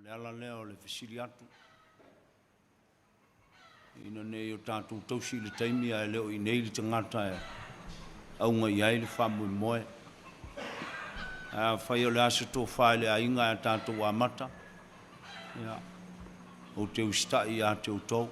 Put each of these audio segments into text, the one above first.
le ala lea o le fesili atu, ina ne i o tatou tausi le taimi ae le o i inei le tagata e auga i ai le faamoemoe. Ae afai o le a se tofa i le aiga ae tatou amata, ia, ou te usitai ia te outou.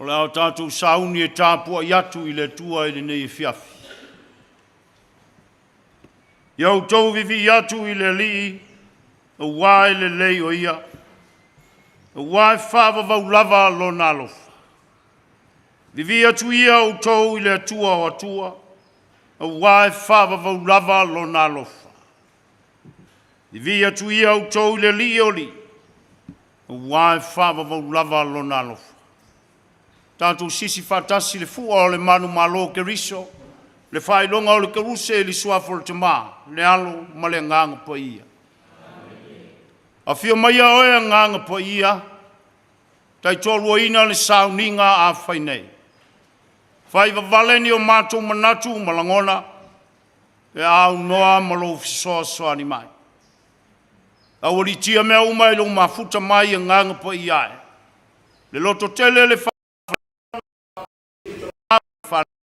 O le a o tatou sauni e tapuai atu i le Atua i lenei afiafi. Ia outou vivii atu i le Alii, aua e lelei o ia, aua e faavavau lava lona alofa. Vivii atu ia outou i le Atua o Atua, aua e faavavau lava lona alofa. Vivii atu ia outou i le Alii o Alii, aua e faavavau lava lona alofa. Tatou sisi faatasi le fua o le manumalo o Keriso, le faailoga o le Keruse i le suafa o le Tama, le Alo ma le Agaga Paia. Afio maia oe Agaga Paia, taitoaluaina le sauniga a fai nei. Fai vavale ni o matou manatu ma lagona, pe a aunoa ma lou fesoasoani mai. Aualiitia mea uma i lou mafuta mai Agaga Paia e, le lototele, le fanau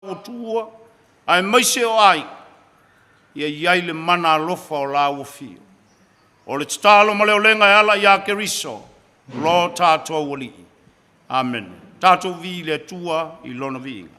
ua tuua, aemaise o aiga, ia i ai le mana alofa o lau afio. O le tatalo ma le olega e ala ia Keriso, lo tatou Alii. Amene. Tatou vii i le Atua i Lona viiga.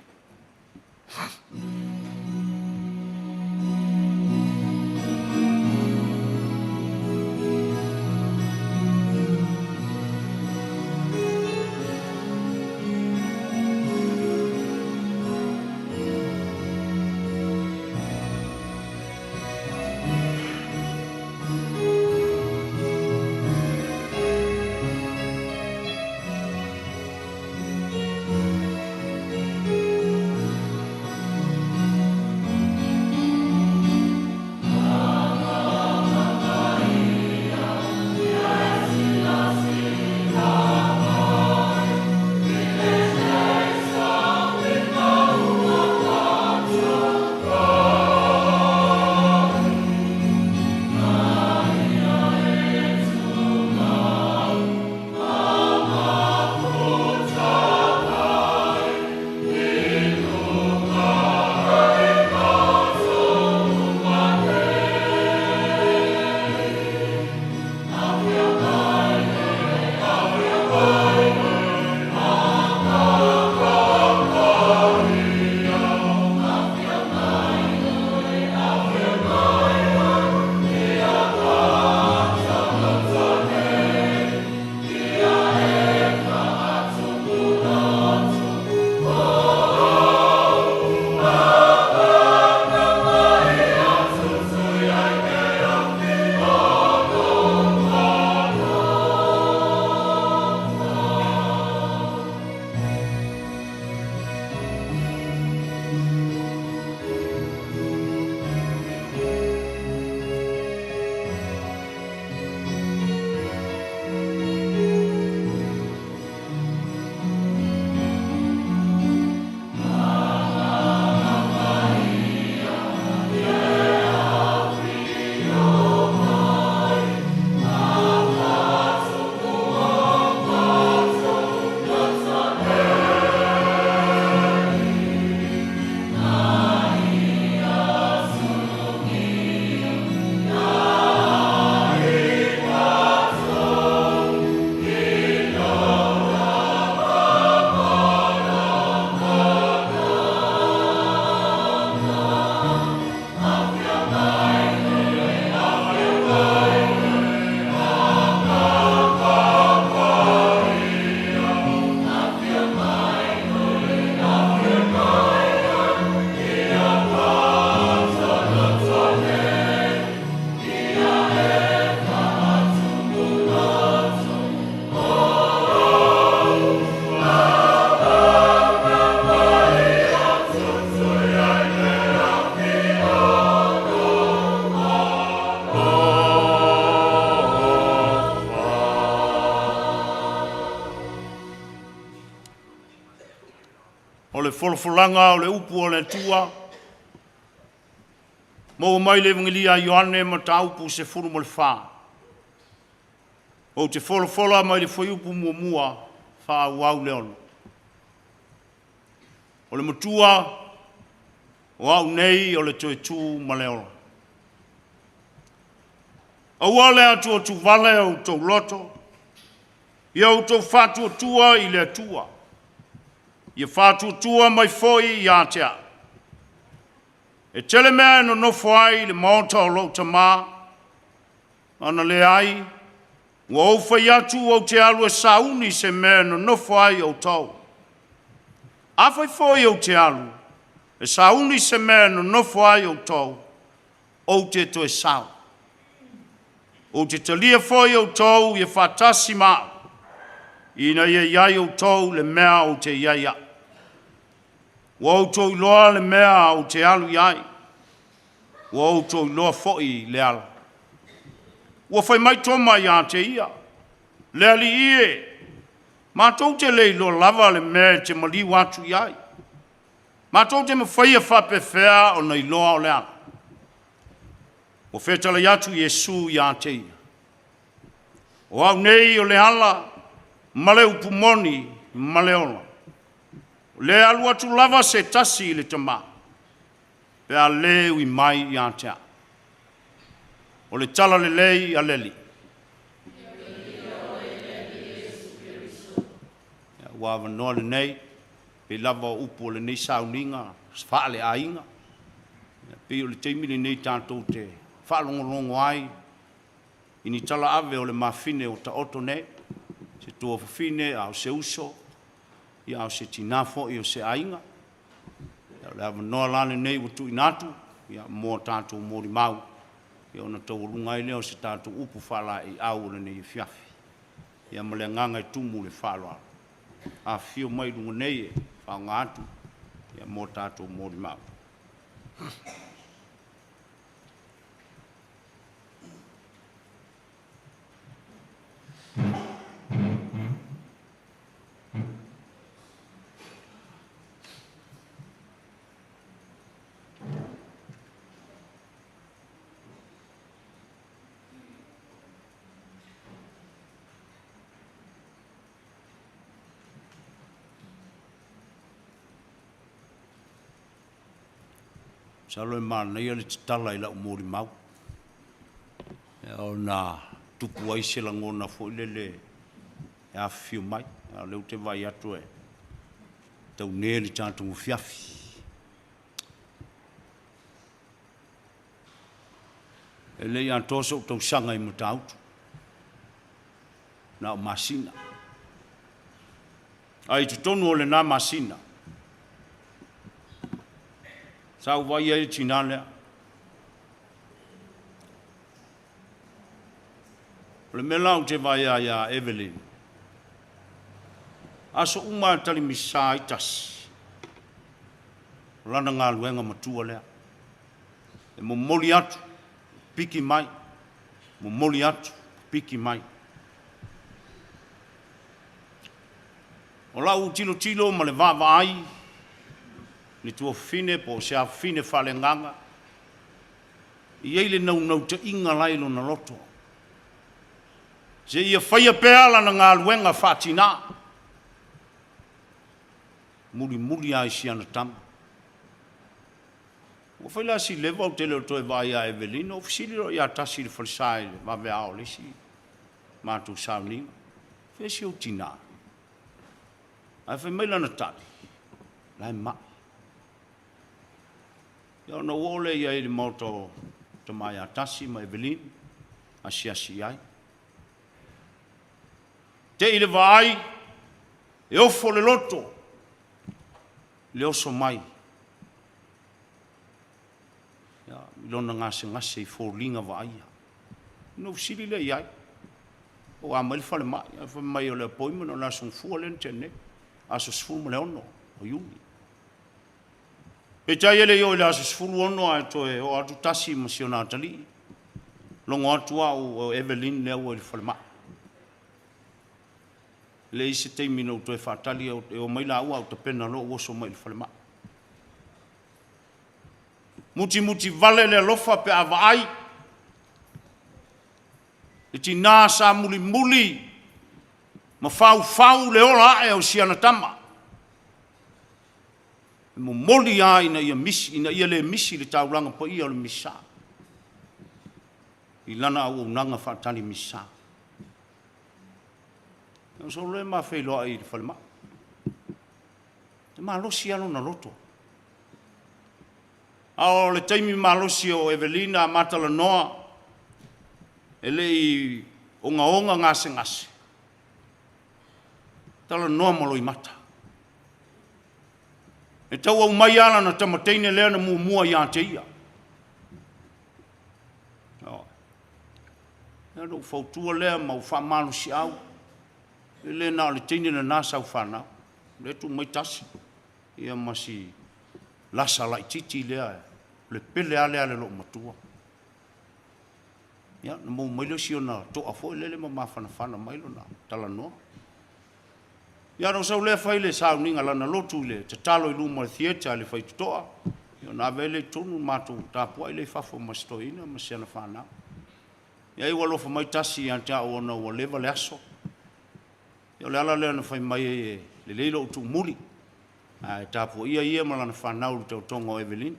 O le folafolaga o le upu a le Atua, maua mai le Evagelia a Ioane Mataupu 14. Ou te folafola mai le fuaiupu muamua faaauau le 6. O le matua o au nei o le toe tu ma le ola. Aua le atuatuvale o outou loto, ia outou faatuatua i le Atua. Ia faatuatua mai foi ia te au. E tele mea e nonofo ai i le maota o lou Tama, ana leai, ua ou fai atu ou te alu e sauni se mea e nonofo ai outou. Afai foi ou te alu e sauni se mea e nonofo ai outou, ou te toe sau. Ou te talia foi outou ia faatasi ma au, ina ia i ai outou i le mea ou te i ai au. Ua outou iloa le mea ou te alu i ai, ua outou iloa foi le ala. Ua fai mai Toma ia te ia, Le Alii e, matou te le iloa lava le mea e te maliu atu i ai. Matou te mafaia faapefea ona iloa o le ala? Ua fetalai atu Iesu ia te ia, O au nei o le ala ma le upu moni ma le ola. E le alu atu lava se tasi i le Tama, pe a le ui mai ia te au. O le tala lelei a le Alii. Ua avanoa lenei, pei lava o upu o lenei sauniga faaleaiga, pei o le taimi lenei tatou te faalogologo ai i ni talaave o le mafine ua taoto nei, se tuafafine a o se uso, a o se tina foi o se aiga. O le avanoa la lenei ua tuuina atu mo a tatou molimau, ona taualuga ai lea o se tatou upu faalaeiau o lenei afiafi. Ia ma le agaga e tumu i le faaaloalo, afifio mai i luga nei e faaaoga atu mo a tatou molimau. Masalo e manaia le tatala i lau molimau ona tupu ai se lagona foi lele e afifio mai, a o lea ou te vaai atu e taunē le tatou afiafi. E le i atoa sou tausaga i Matautu, na o masina. A i totonu o lena masina, sa ou vaaia ai le tina lea. O le mea la ou te vaai ai ia Evelyn, aso uma lava e tali misa ai Tasi, o lana galuega matua lea. E momoli atu, piki mai, momoli atu, piki mai. O lau tilotilo ma le vaavaai i le tuafafine po o se afafine faaleagaga, e i ai le naunautaiga la e i lona loto, seia faia pea lana galuega faatina, mulimuli lava i si ana tama. Ua fai la si leva ou te le o toe vaai ia Evelyn, ou fesili loa ia Tasi i le falesa i le vaveao o le isi matou sauniga, Fea si ou tina? Ae fai mai lana tali, La e mai. Ia ona ou oo lea i ai i le maota o Tama ia Tasi ma Evelyn, asiasi i ai. Te i le vaai, e ofo le loto i le oso mai i lona gasegase i foliga vaaia. Ona ou fesili lea i ai, po o a mai le falemai? Ae fai mai o le appointment o le Aso Gafua lea na tea nei, aso 16 o Iuni. Peitai e le i oo i le aso 16 ae toe oo atu Tasi ma si ona atalii, logo atu au o Evelyn lea ua i le falemai. E leai se taimi na ou toe faatali, e omai laua ae ou tapena loa ou oso mai i le falemai. Mutimuti vale le alofa pe a vaai le tina sa mulimuli ma faufau le ola ae o si ana tama. E momoli lava ina ia misi, ina ia le misi le taulaga paia o le Misa i lana auaunaga faatali Misa. Na solo loa ma feiloai i le falemai. E malosi lava lona loto. A o le taimi malosi o Evelina a ma talanoa, e le i ogaoga gasegase, talanoa ma loimata. E tau aumai lava lana tama teine lea na muamua ia te ia. Ia ona ou fautua lea ma ou faamalosiau, e le na o le teine lena sau fanau, lea e tuu mai tasi, ia ma si lasa laitiiti lea, o le pele lava lea a le loomatua. Ia, na maua mai lea o si ona toa foi lele ma mafanafana mai lona talanoa. Ia ona ou sau lea fai le sauniga a lana lotu i le tatalo i luma o le theatre i le faitotoa, ia ona ave ai lea i totonu, matou tapuai lea i fafo ma si toeaina ma si ana fanau. Ia ai ua alofa mai tasi ia te au ona ua leva le aso. Ia o le ala lea na fai mai ai e lelei lou tuumuli, ae tapuaia ia ma lana fanau i le taotoga o Evelina.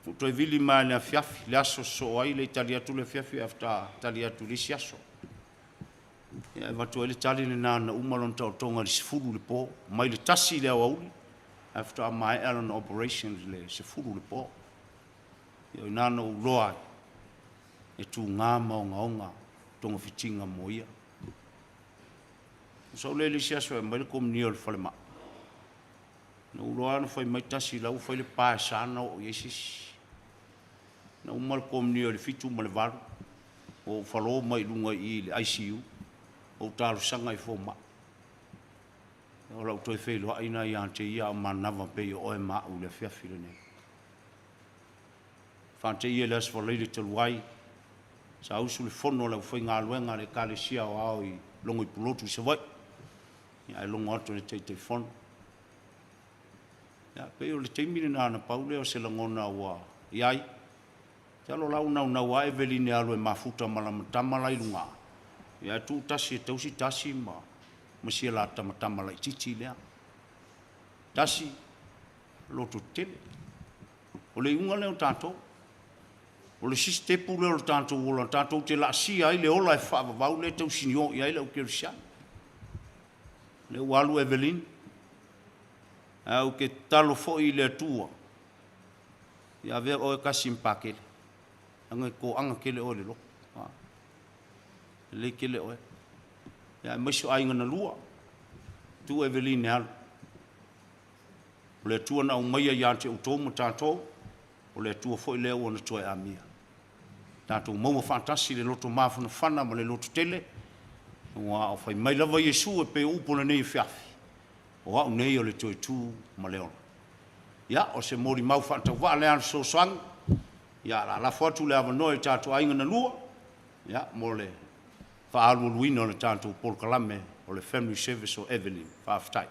Ua ou toe vili mai lava i le afiafi, le aso sosoo ai, e le i tali atu le afiafi ae faatoa tali atu i le isi aso. Ia e avatu ai le tali lena na uma lona taotoga i le 10 i le po, mai le 1 i le aoauli ae faatoa maea lana operation i le 10 i le po. Ia o i ina na ou iloa ai, e tuga ma ogaoga togafitiga mo ia. Ou sau lea i le isi aso e aumai le komunio i le falemai, na ou iloa lava na fai mai tasi o la ua fai le pa e sa ona oo i ai se isi. Na uma le komunio i le 7 ma le 8, ua ou falo mai i luga i i i le ICU, ou talosaga i fomai. O lau toe feiloai lena ia te ia a o manava pei o oe ma au i le afiafi lenei. Faateia i le Aso Faraile talu ai, sa usu le fono a le aufaigaluega a le Ekalesia Aoao i Logoipulotu i Savaii, ae logo atu e le Taitaifono. Ia, pei o le taimi lena na pau lea o se lagona ua i ai. Masalo o la ua naunau lava Eveline e alu e mafuta ma lana tama la i luga, ia ae tuu tasi e tausi tasi ma si a la tama laitiiti lea. Tasi, lototetele. O le iuga lea o tatou. O le isi sitepu lea o le tatou ola tatou te laasia ai le ola e faavavau lea e tausinio i ai le aukerisiano. Lea ua alu Eveline, ae ou te tatalo foi i le Atua, ia avea oe Tasi ma Pakele, leaga e toaga tele oe i le loto. Lelei tele oe. Ia aemaise o aiga na lua, tuu Eveline e alu. O le Atua na aumaia ia te outou ma tatou, o le Atua foi lea ua na toe amia. Tatou maua faatasi le loto mafanafana ma le loto tele, aua o fai mai lava Iesu e pei o upu o lenei afiafi, O au nei o le toe tu ma le ola. Ia, o se molimau faatauvaa lea a le fesoasoani, ia, o le a lafo atu le avanoa i tatou aiga na lua, ia, mo le faaalualuina o le tatou polokalame o le Family Service o Evelyn. Faafetai.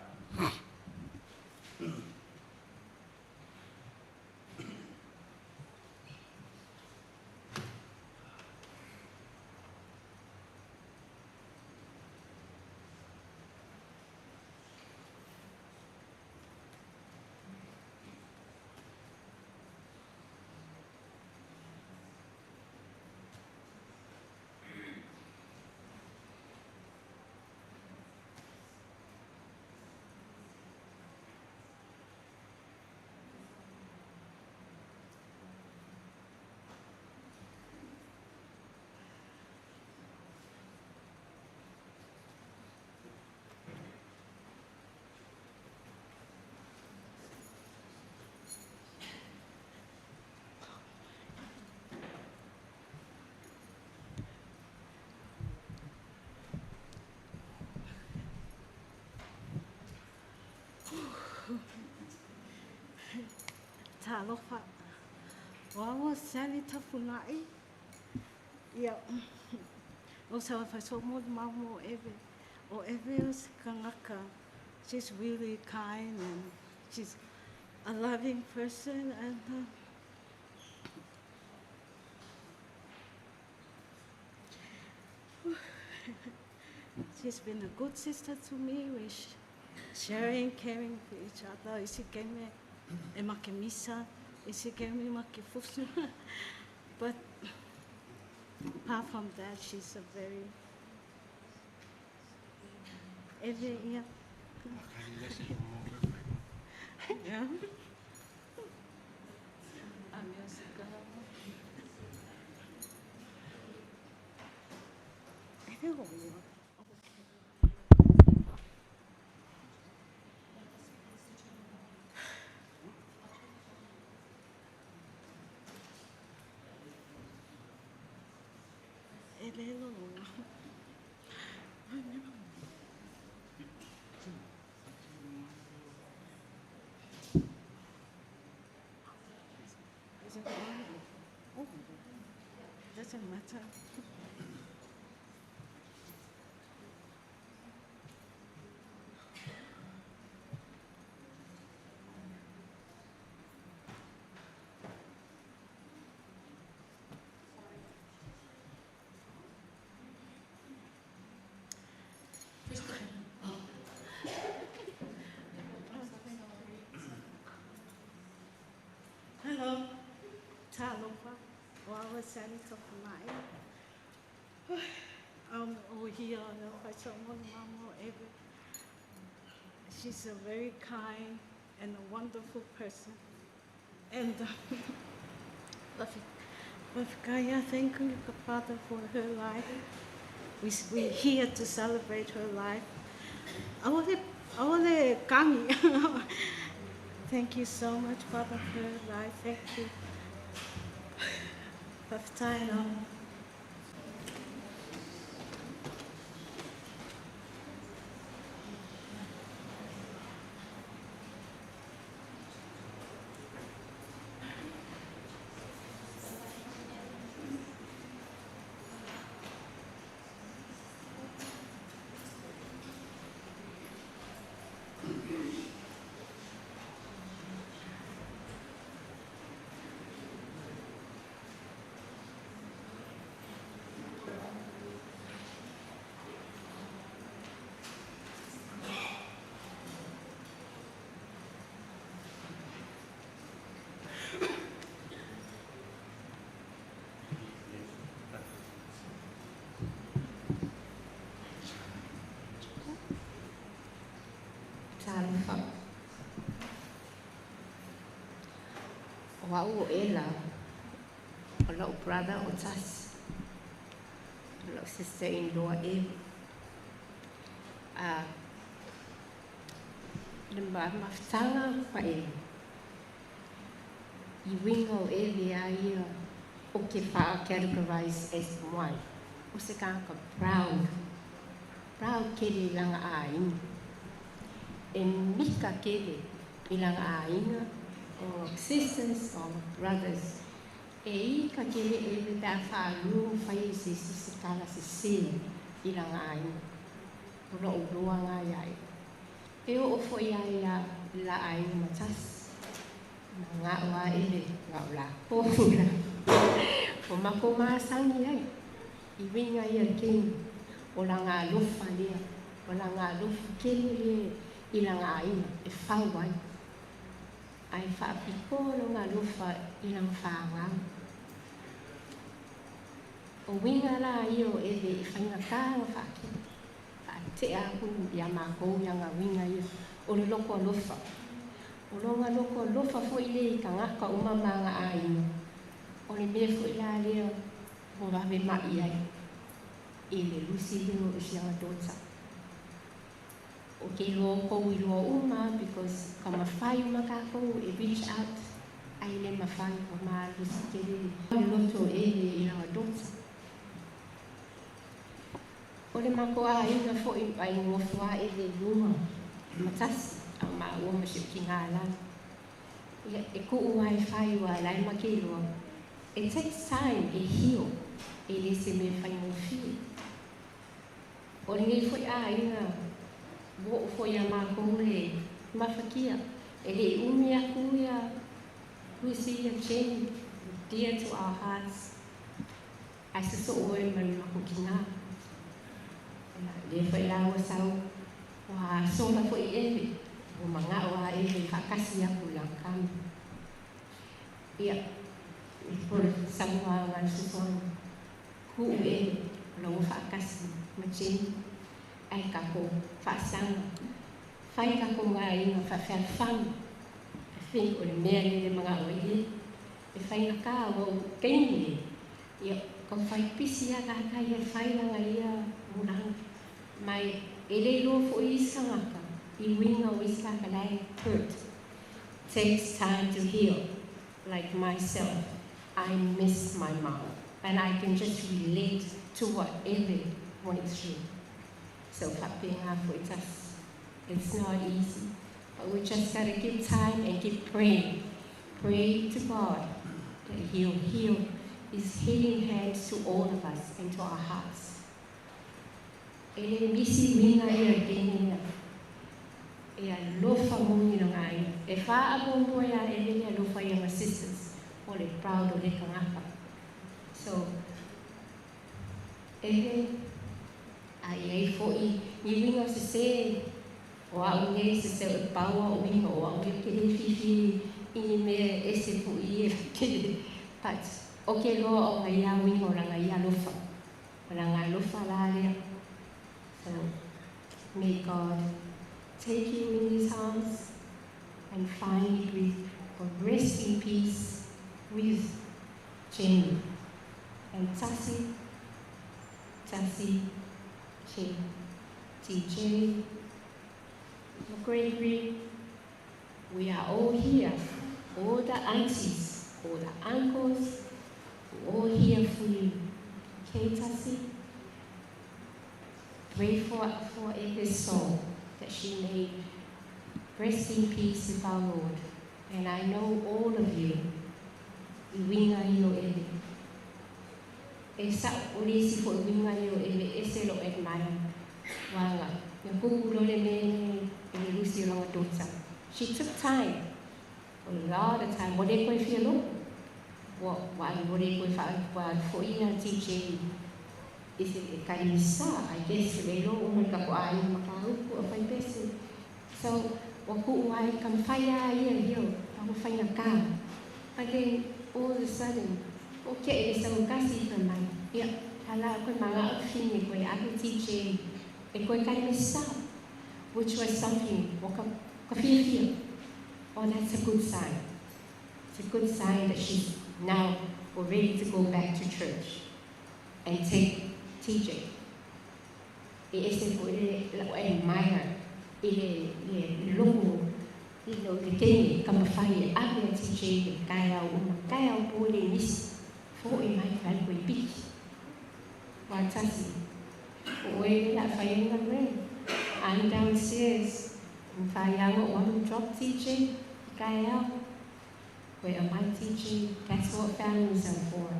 Talofa, o au o Sally Tafuna'i, ia, o sa fai so mo mau mo Eve. O Eve o se kangaka, she's really kind and she's a loving person and she's been a good sister to me. We sharing, caring for each other. Isi keme e make misa, isi keme make fusu. But apart from that, she's a very Eve, ia. Yeah. Oh, doesn't matter. Hello. Talofa. Wa Sally Tafunai. Oh, here, she's a very kind and a wonderful person. And thank you, Father, for her life. We're here to celebrate her life. Thank you so much, Father, for her life. Thank you. Talofa. O au o ela, o lau brother o tasi, o lau sister-in-law e. Le mafutaga pa e. I winga o e lea ia o ke wha categorize as one. O se kāka proud. Proud kele langa a inga. E mika kele i langa a inga o sisters or brothers. E i ka kele e le tā whaalu whai se se kala se se i langa a inga. O lo uloa ngā iai. E o ofo ia ia la a inga matasi. Ngā oa ele, ngā o la kōhura. O mako māsangi ai. I winga ia kei. O la ngā lofa lea. O la ngā lofa kele lea i la ngā inga. E whau ai. Ai whaapiko lo ngā lofa i la ngā whāngau. O winga la ia o ele i whainga kānga whaake. Whaatea hu ia mākou ia ngā winga ia. O le loko lofa. O longa loko lofa fo i le i ka ngaka o mamanga a inga. O le mea fo i la lea o wawe mai ai. E le lusi leo o sianga dota. O ke loa kou i loa uma, because ka mawhai uma kākou e reach out. Ai le mawhai o maa lusi ke le. O le loto e le i langa dota. O le mako a inga fo i ai ngofua e le luma. Matasi. Au maa ua ma ki ngā la. Ia, e kuu ai whai wa lai ma ke loa. It takes time e heal. E le se me whai ngofie. O le ngei fo a inga wo fo ia mākou le mawhakia. E le umi aku ia Lucy and Jane, dear to our hearts. Ai se so oe manu mako ki ngā. Le fo i lau sau. Wa sola fo i ewe. O manga o a ewe whakasi aku langkami. Ia, i pole samua ngā susuana. Ku e lo whakasi ma Jane. Ai kako whaasanga. Fai ka ko ngā inga whawhialwhanu. I think o le mea le mga o i e whai ngā kā o keini. Ia, ka whai pisi a ka kai e whai langa ia muranga. Mai e le loa fo i sangaka, i winga o i saka lai hurt. Takes time to heal. Like myself, I miss my mom. And I can just relate to what Eve went through. So whapenga for us. It's not easy. But we just gotta give time and keep praying. Pray to God that He'll heal His healing hands to all of us and to our hearts. E le misi winga ia tēnei e alofa moni na ngai. E wha a mo ia e le alofa ia my sisters. O le proud o le kangaka. So, e ai ai foi ni winga se se o au nei se se o paua o winga o au ke le fifi i ni mea e se fo i e ke but o ke loa o ngai ia winga o langa ia alofa. O langa alofa la lea. So, may God take you in His arms and finally breathe or rest in peace with Jenny and Tasi, Tasi, J, TJ, McGregory. We are all here, all the aunties, all the uncles, we're all here for you. Okay, Tasi? Pray for Eve's soul, that she may rest in peace with our Lord. And I know all of you, i winga i o eve. E sa o lisi fo i winga i o eve, e se lo admire. Wanga, nga kuku lole me e le lusi o langa dota. She took time, a lot of time. Wa le koe fia lo? Wa wa le koe wha wa fo ina TJ. I se e karimisa, I guess, le lo o ka ko ai maka uku o whai pese. So, wa ku ai kam whai a ia ia, wa whai na ka. But then, all of a sudden, okay, e sa kasi ka mai. Ia, hala koe mga awhini koe ahu TJ, e koe karimisa, which was something, wa ka fia fia. Oh, that's a good sign. It's a good sign that she's now ready to go back to church and take TJ. E ese fo le la admire i le logo i lo le tene ka mawhai e awe a TJ le kai au uma kai au po le nisi fo i mai whai koe piki. Wa tasi. O e la whai nga re. I'm downstairs. Whai anga o alu drop TJ kai au. Koe a mai TJ. That's what families are for.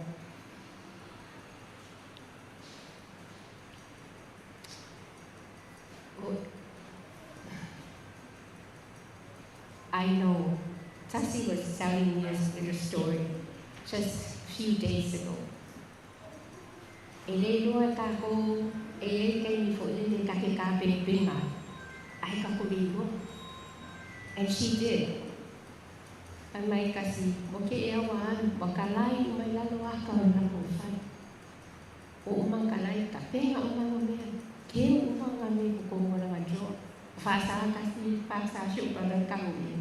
I know. Tasi was telling me a little story just a few days ago. E le loa tākou, e le kaini fo le le kake kā pena, ai ka ko le loa. And she did. Ai mai kasi, o ke ea wa anu, wa ka lai mai lalo aka o na ko whai. O umang ka lai, ka penga umang o mea, ke umang a me ko kongo langa joa. Whasa kasi, whasa siu pa lang kangu e.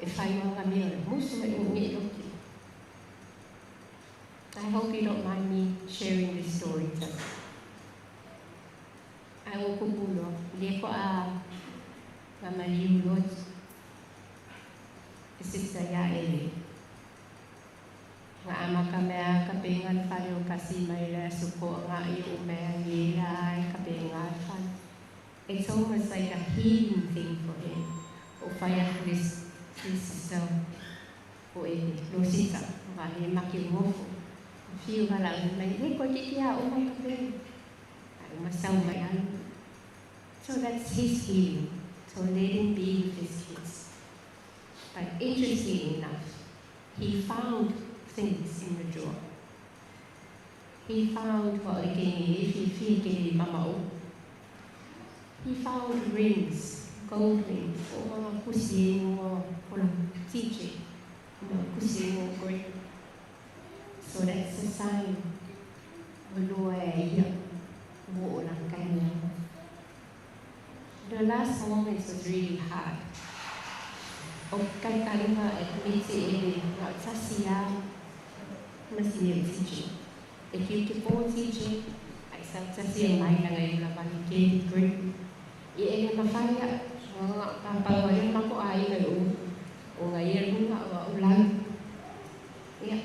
E whai wanga mea le musu me ungi loki. I hope you don't mind me sharing this story. I will kupulo, le ko a nga maliu lot. Sister ya ele. Nga ama ka mea ka pengan whare o kasi mai le suko nga i o mea ngi la ka pengan whare. It's almost like a healing thing for him. O whai aku this sister o e Rosita, nga he maki ngofo. Whiu wala mai le koe ki a o mai ka pengan. Ai o masau mai alu. So that's his healing. So let him be with his kids. But interestingly enough, he found things in the drawer. He found what he found rings, gold rings, So that's a sign. last moments was really hard. O kaitaringa e miti e le ngā tasi a masi e TJ. E kiu ke pō TJ, ai sa tasi e mai langa i la wani ke grip. I e le mawhaia, ngā pāpau e mako a inga u, o ngā ia runga o au lau. Ia,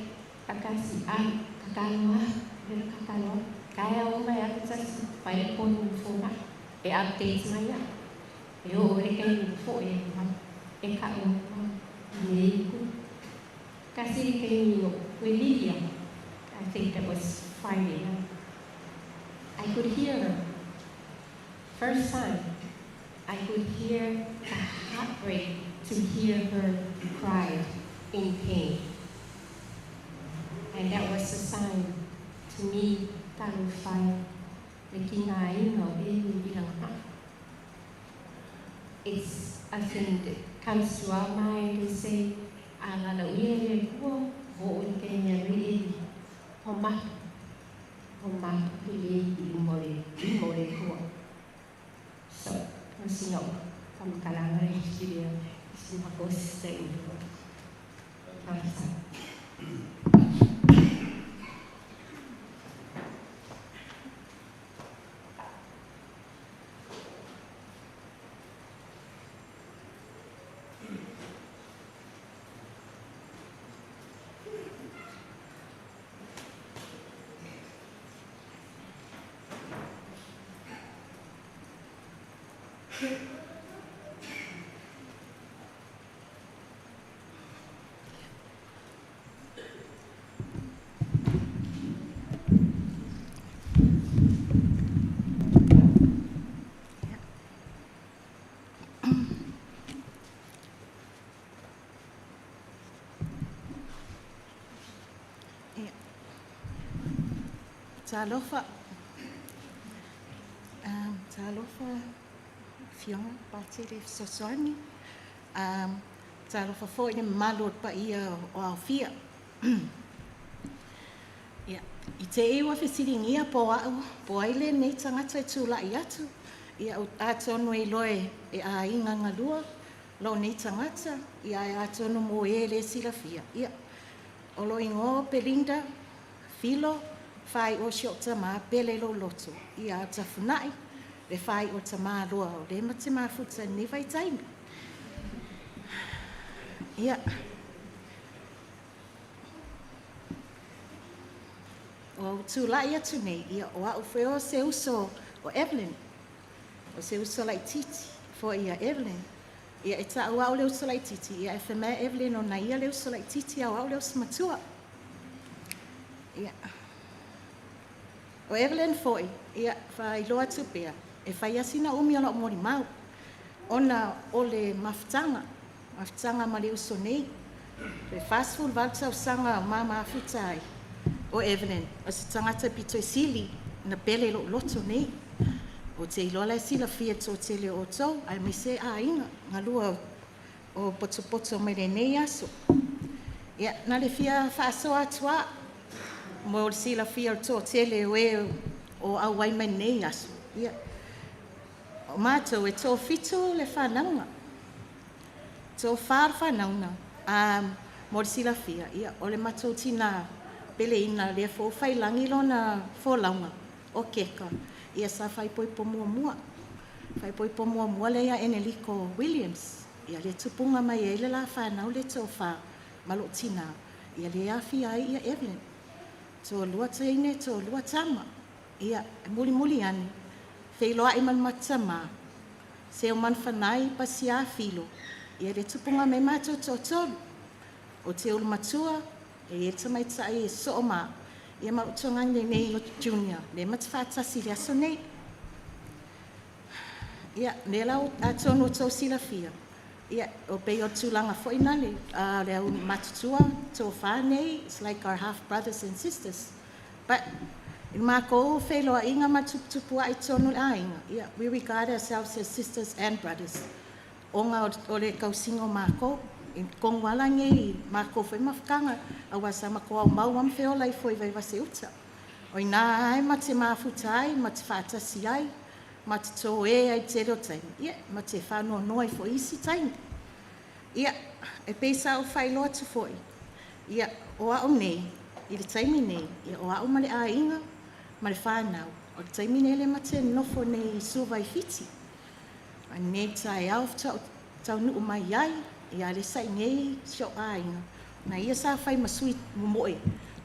kakasi a, kakaloa, mera kakaloa. Kaya o mai aku tasi, pai e pō ni fōna, e update mai ia. E o ore kai ni fō e mai, e ka o mai, ne ku. Kasi kai ni o, we Lydia. I think that was Friday night. I could hear her. First time, I could hear the heartbreak to hear her cry in pain. And that was a sign to me, talo whai, le ki ngā inga o e ni iranga. It's a thing that comes to our mind and say, a ngā lau ia le kua, vo o le kenya re e, ho mapu, ho mapu le i umore, i kua. So, si no, pamakalanga re kiria, si mako sa ilo. Thanks. Talofa. Talofa fionga pātele fesoasoani. Talofa foi le mamalu o le paia o aofia. Ia, i te iwa fesiligia po a'u, po ai lenei tagata e tula'i atu. Ia, atonu e iloa e aiga galua lou nei tagata, ia e atonu mo e lē silafia. Ia, o lo igoa Belinda Filo, fai o si o tamā pele lou loto. Ia, tafuna'i, le fai o tamā loa o le ma te mafuta ni vai taimi. Ia. O tula'i atu nei, ia o a'u foi o se uso o Evelyn. O se uso laitiiti, foi ia Evelyn. Ia e ta'u a'u le uso laitiiti, ia e femea Evelyn o na ia le uso laitiiti au au le uso matua. Ia. O Evelyn foi, ia faailoa atu pea, e fai asina umi o la'u molimau. Ona o le mafutaga, mafutaga ma le uso nei. Le 48 tausaga o ma mafuta ai. O Evelyn, o se tagata pito i sili, na pele lo'u loto nei. O te iloa la e silafia toatele o outou, aemaise aiga, galua o potopoto mai lenei aso. Ia, na le fia faasoa atu a, mo le silafia o le toatele o e o auai mai nei aso. Ia, o matou e toafitu le fanauga. Toafa le fanauga, mo le silafia, ia, o le matou tinā, peleina lea foi ua faiilagi lona folauga o Keka, ia sa faaipoipo muamua. Faaipoipo muamua lea ia Eneliko Williams. Ia le tupuga mai ai le la fanau le toafa ma lou tinā, ia le afia ai ia Evelyn. Toalua teine, toalua tama. Ia, e mulimuli ane, feiloa'i ma le matamā, Seumanufanai Pasia Filo, ia le tupuga mai matou toatolu. O te ulu matua, e e tamaita'i e so'o ma, ia ma lou togagi lenei o Junior, le ma te faatasi i le aso nei. Ia, lea la atonu o tou silafia, ia, o pei o tulaga foi na le, le au matutua, toafa nei, it's like our half brothers and sisters. But, i makou feiloaiga ma tuputupua'i totonu o le aiga, ia, we regard ourselves as sisters and brothers. Ona o le tausiga o makou, i tonu ala nei makou foi mafutaga, auā sa matou aumau lava ma feola ifo i Vaivase-uta. O ina ai ma te mafuta ai, ma te faatasi ai, Ma te tōē ai tele o taimi, ia, ma te faanoanoa ai foi i isi taimi. Ia, e pei sa ou faailoa atu foi, ia, o a'u nei, i le taimi nei, ia, o a'u ma le aiga ma le fanau, o le taimi nei lea ma te nofo nei i Suva i Fiti. A nei taeao faatoa ou taunuu mai ai, ia lea sa i inei si o'u aiga, na ia sa fai ma sui momoe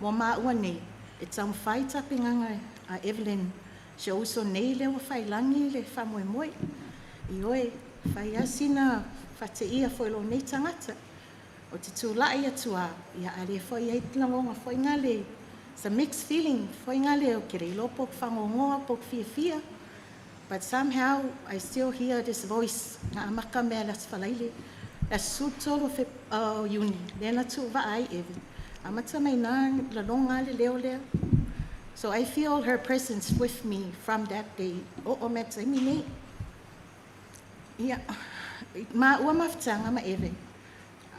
mo maua nei, e taumafai tapenaga a Evelyn, si ou uso nei lea ua faiilagi le faamoemoe. Ioe, fai lava sina faateia foi i lou nei tagata. O te tulai atu lava, ia a o lea foi e i ai le lagona foi lea, it's a mixed feeling foi lea ou te le iloa po ou te faanoanoa po ou te fiafia. But somehow I still hear this voice na amata mea i le Aso Faraile, le aso 13 o Iuni, lea na tuuvaa ai Eve. Amata mai ina lagona lava le leo lea. So I feel her presence with me from that day, oo mai taimi nei. Ia, maua mafutaga ma Eve,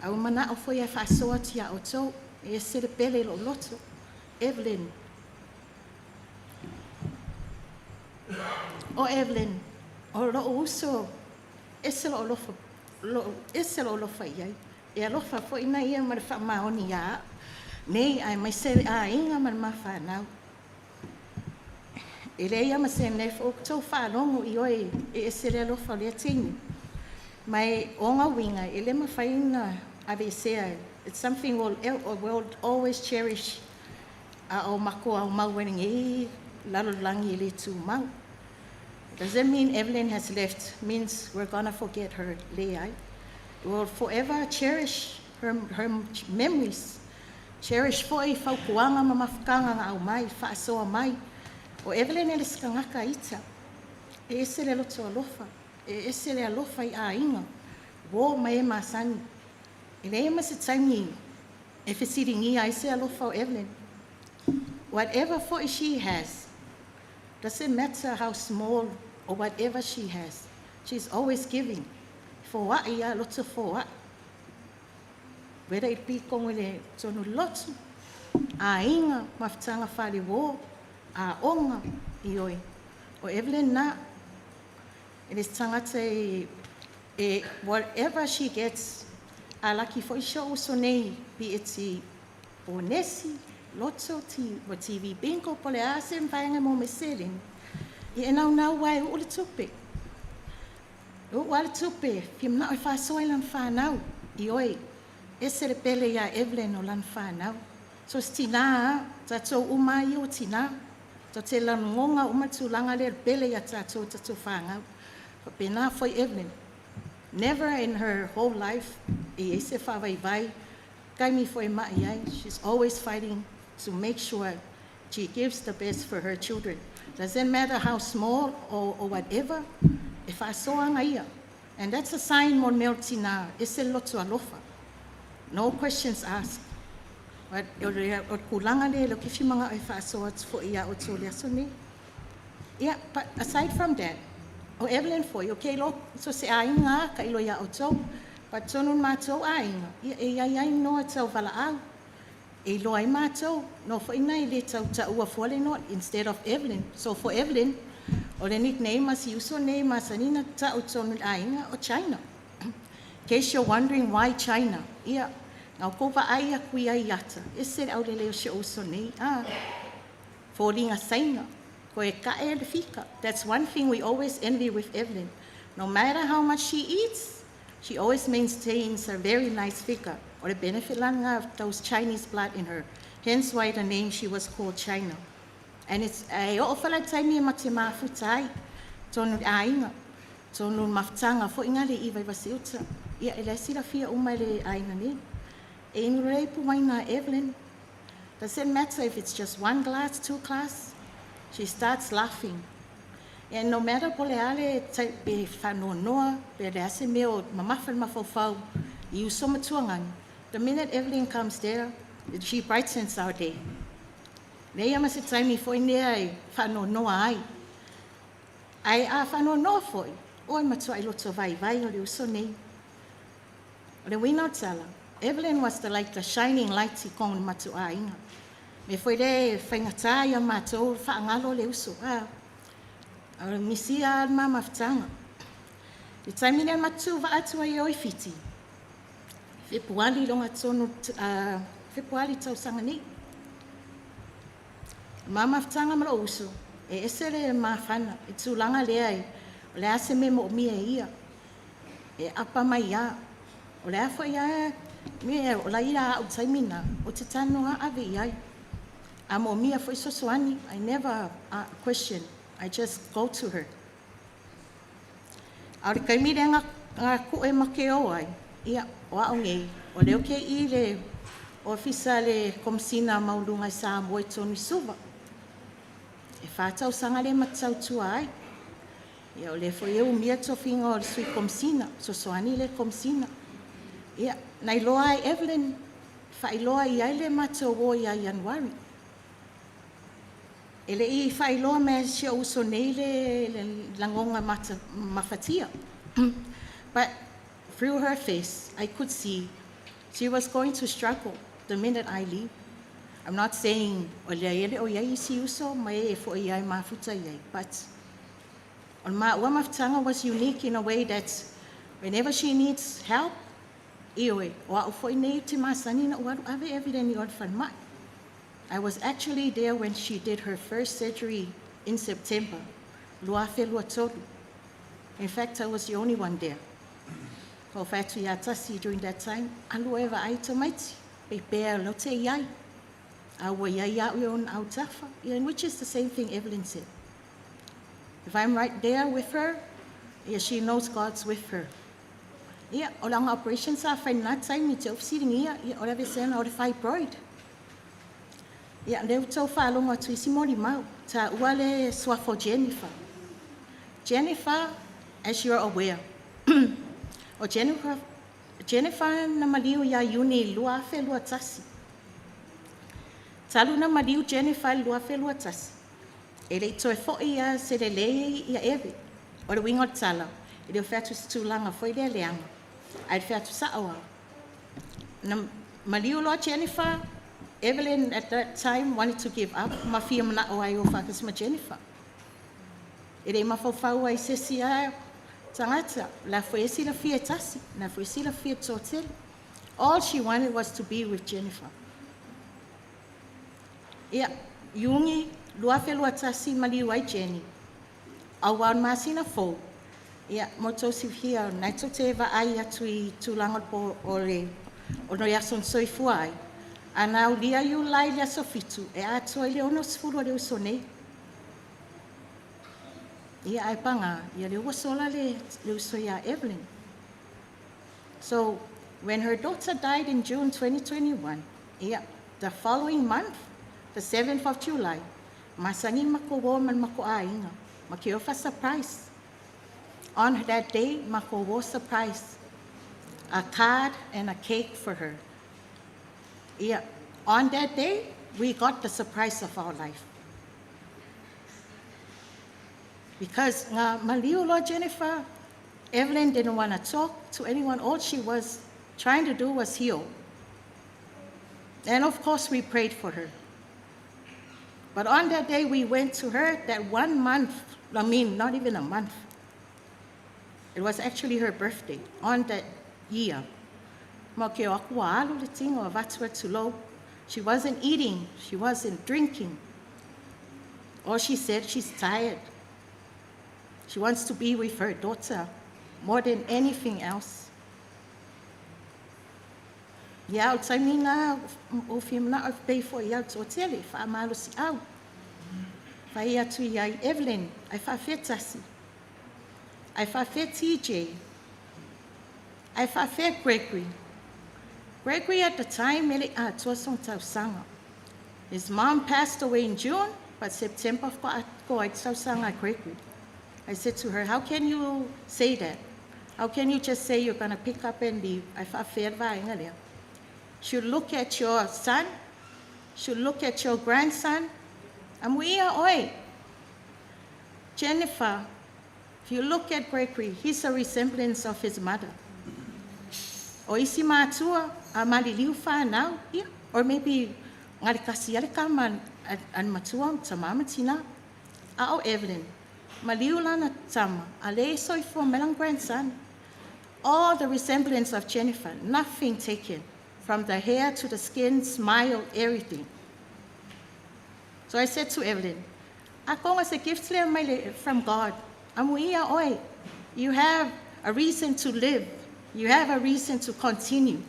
a ua manao foi e faasoa atu iā outou, e ese le pele i lou loto. Evelyn. O Evelyn, o lou uso, ese lou alofa, ese lou alofa i ai. E alofa foi na ia ma le faamaoni iā a'u nei aemaise le aiga ma le mafanau. E leai lava ma se mea e outou faalogo i oe e ese le alofa o lea teine. Ma e o ona uiga e le mafai ona aveesea. It's something we'll always cherish a o matou aumau ai lenei lalolagi e le tumau. Doesn't mean Evelyn has left, means we're gonna forget her. Leai. We'll forever cherish her memories. Cherish foi fautuaga ma mafutaga na aumai, faasoa mai. O Evelyn e le se tagata ita. E ese le loto alofa, e ese le alofa i aiga, uō ma e masani. E leai ma se taimi e fesiligia ai se alofa o Evelyn. Whatever foi she has, doesn't matter how small or whatever she has, she's always giving. Foai ia loto foai. Whether it be kogo i le tonu lotu, aiga, mafutaga faale-uō, aoga, ioe. O Evelyn na, e le se tagata e whatever she gets, a laki foi si o'u uso nei, be it si ponesi, loto, o TV bingo, po o le a se vaega mo me seleni, ia e naunau lava e uu le tupe. E uu lava le tupe, fia manao e faasoa i lana fanau. Ioe, ese le pele iā Evelyn o lana fanau. So se tinā lava, tatou uma lava ia ua tinā. Tatou te lagona uma le tulaga lea le pele iā tatou i tatou fanau. Faapena foi Evelyn. Never in her whole life e i ai se faavaivai, taimi foi e mai ai, she's always fighting to make sure she gives the best for her children. Doesn't matter how small or whatever, e faasoaga ia. And that's a sign mo le mea o le tinā, ese le loto alofa. No questions asked. But o le tulaga lea lea ou te fia manao e faasoa atu foi iā outou i le aso nei. Yeah, but aside from that, o Evelyn foi, o ke iloa so se aiga a ka iloa iā outou, but tonu matou aiga, ia e iai ai igoa tau valaau. E iloa ai matou, no foi na e le tau taua fua le igoa instead of Evelyn. So for Evelyn, o le nickname ma si uso nei masani ona ta'u tonu i le aiga o China. In case you're wondering why China, ia, na outou vaai atu i ai ata, ese le aulelei o si o'u uso nei, a, foliga Saina, koe ka'e le fika. That's one thing we always envy with Evelyn. No matter how much she eats, she always maintains a very nice figure. O le benefit lana of those Chinese blood in her. Hence why the name she was called China. And it's e oo foi la le taimi e ma te mafuta ai, tonu le aiga, tonu le mafutaga foi na le i Vaivase-uta. Ia e lae silafia uma e le aiga nei. E inu lelei pu uaina a Evelyn. Doesn't matter if it's just one glass, two glass, she starts laughing. And no matter po o le a le pe faanoanoa, pe le a se mea o mamafa le mafaufau i uso ma tuagani, the minute Evelyn comes there, she brightens our day. Leai ma se taimi foi lea e faanoanoa ai. Ae a faanoanoa foi, o e matuai loto vaivai o le uso nei. O le uiga o tala, Evelyn was the like the shining light i kona matuaiga. Me foi le e faigata ia matou faagalo le uso. A, A o le misia le ma mafutaga. I taimi lea matou vaa atu ai o i Fiti, Fepuari loga tonu, Fepuari tausaga nei. Ma mafutaga ma lou uso, e ese le mafana i tulaga lea e, o le a se mea moomia e ia, e apa mai a. O le a foi a mea o la ia au taimi na, o te tanoa ave i ai. A moomia foi sosoani, I never question, I just go to her. A o le taimi lea na ku'e ma ke o ai, ia, o a'u nei, o leo ke i le ofisa le Komesina Maualuga i Samoa i tonu i Suva. E 4 tausaga le matautua ai. Ia o lea foi e umia tofiga o le sui Komesina, sosoani le Komesina. Ia, na iloa ai Evelyn, faailoa i ai le matou o ia Ianuari. E le i faailoa mai si ou uso nei le lagoga mafatia. But through her face, I could see she was going to struggle the minute I leave. I'm not saying o le ele o iai isi uso ma e fo i ai mafuta iai, but on ma ua mafutaga was unique in a way that whenever she needs help, ioe, o au foi nei te masani na ua ave Evelyn i o le falemai. I was actually there when she did her first surgery in September, 2023. In fact, I was the only one there. Ko whatu ia tasi during that time, alu e vaai tamaiti, pe pea lo te iai. A ua iai au i ona au tafa. Yeah, and which is the same thing Evelyn said. If I'm right there with her, yeah, she knows God's with her. Yeah, o langa operation sa whai nā taimi te ofisiringia, ia, o le avesena o le fibroid. Ia, leu tau whaalongo atu isi mori mau, ta ua le suafo Jennifer. Jennifer, as you're aware, o Jennifer, Jennifer na maliu ia Iuni 2021. Talu na maliu Jennifer i 2021. E le i toe foi ia se le lei ia eve. O le wingo tala. E le o wheatu se tūlanga foi lea leanga. Ai le wheatu sao au. Na maliu loa Jennifer, Evelyn at that time wanted to give up. Ma fia mana o ai o whakas ma Jennifer. E le mafaufau ai se si a tangata. La foi e sila fia tasi. La foi sila fia tōtele. All she wanted was to be with Jennifer. Ia, Iuni, 2021 maliu ai Jenny. Au wā masina fou. Ia, mo tō silafia, nai tō te vaai atu i tūlanga po o le o no ia son soifua ai. A na ulia i ulai le aso 7, e atoa i le 60 o le uso nei. Ia ai panga, ia le ua sola le uso ia Evelyn. So, when her daughter died in June 2021, ia, the following month, the 7th of July, masangi mako wo man mako ainga, ma ke ofa surprise. On that day, mako wo surprise, a card and a cake for her. Yeah, on that day, we got the surprise of our life. Because nga maliu lo Jennifer, Evelyn didn't want to talk to anyone. All she was trying to do was heal. And of course, we prayed for her. But on that day, we went to her that one month, I mean, not even a month. It was actually her birthday on that year. Ma ke o aku alu le tingo a vatua tulo. She wasn't eating, she wasn't drinking. All she said, she's tired. She wants to be with her daughter more than anything else. Ia, o taimi ngā o whiamana o pei fo ia tō tele, wha malo si au. Whai atu i ai Evelyn, ai wha tasi. Ai wha TJ. Ai wha Gregory. Gregory at the time, mele a tua son tau sanga. His mom passed away in June, but September ko ai tau sanga Gregory. I said to her, "How can you say that? How can you just say you're going to pick up and leave?" Ai wha lea. Should look at your son, should look at your grandson. Amuia oi. Jennifer, if you look at Gregory, he's a resemblance of his mother. O isi matua, a maliliu whanau, yeah. Or maybe ngari kasi ale kama an matua, ta mama tina. A o Evelyn. Maliu lana tama, a lea e soifua mai lana grandson. All the resemblance of Jennifer, nothing taken. From the hair to the skin, smile, everything. So I said to Evelyn, Akonga se gift lea mai le from God. Amuia oi. You have a reason to live. You have a reason to continue.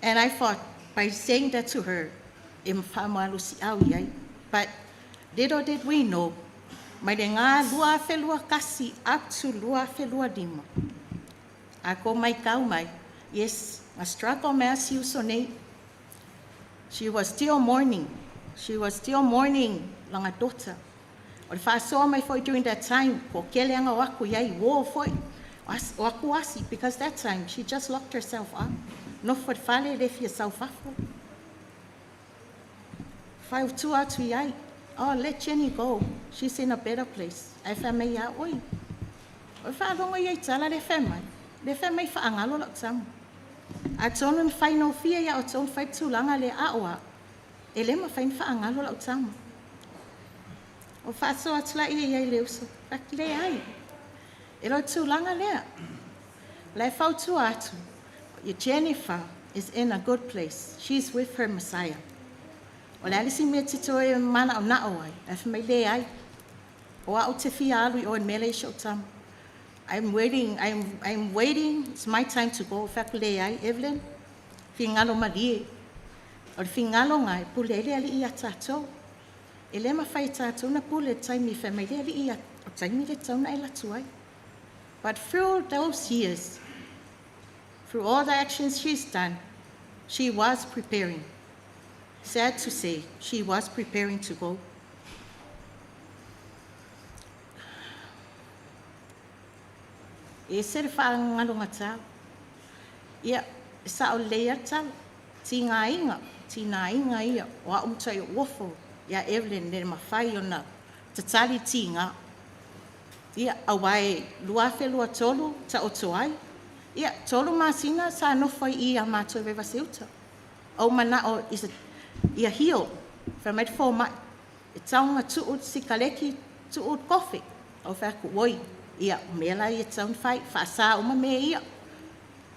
And I thought, by saying that to her, e whaamalosi au iai. But little did we know, mai le ngā 2021 up to 2025. A ko mai kau mai, yes, a struggle mea si uso nei. She was still mourning. She was still mourning langa daughter. O le whaasoa mai foi during that time, ko kele anga o aku iai, wo foi. O aku asi, because that time she just locked herself up. No fo fale le fia sau fafo. Whai tu atu iai. Oh, let Jenny go. She's in a better place. Ai wha mei ia oi. O wha rongo iai tala le wha mai. Le wha mai wha angalo lau tamu. A tonu whai no fia ia o tonu whai tūlanga le a oa. E le ma whai wha angalo lau tamu. O wha so atula ia ia le uso. Whaki le ai. E lo tūlanga lea. Le whautua atu. Jennifer is in a good place. She's with her Messiah. O le alisi mea tito e mana o nao ai. E wha mai le ai. O au te fia alu i o mele i shau tamu. I'm waiting, I'm waiting. It's my time to go. Whaku le ai, Evelyn. Whingalo malie. O le whingalo ngai, pule ele ali i a tātou. E le ma whai tātou na pule taimi wha mai le ali i a o taimi le tauna e latu ai. But through those years, through all the actions she's done, she was preparing. Sad to say, she was preparing to go. E se le whaangalo tau. Ia, sa o lea tau, ti ngā inga, ti ngā inga ia, o a umtai o wofo, ia Evelyn le mawhai o na tatali ti ngā. Ia, a wai 2023 ta o toai. Ia, tolu masina sa nofo i a mātou rewa seuta. O mana o isa, ia hio, wha mai fō mai. E taunga tuu sikaleki, tuu kofe. O wha ku oi. Ia, mea ia taun whai, whaasa uma mea ia.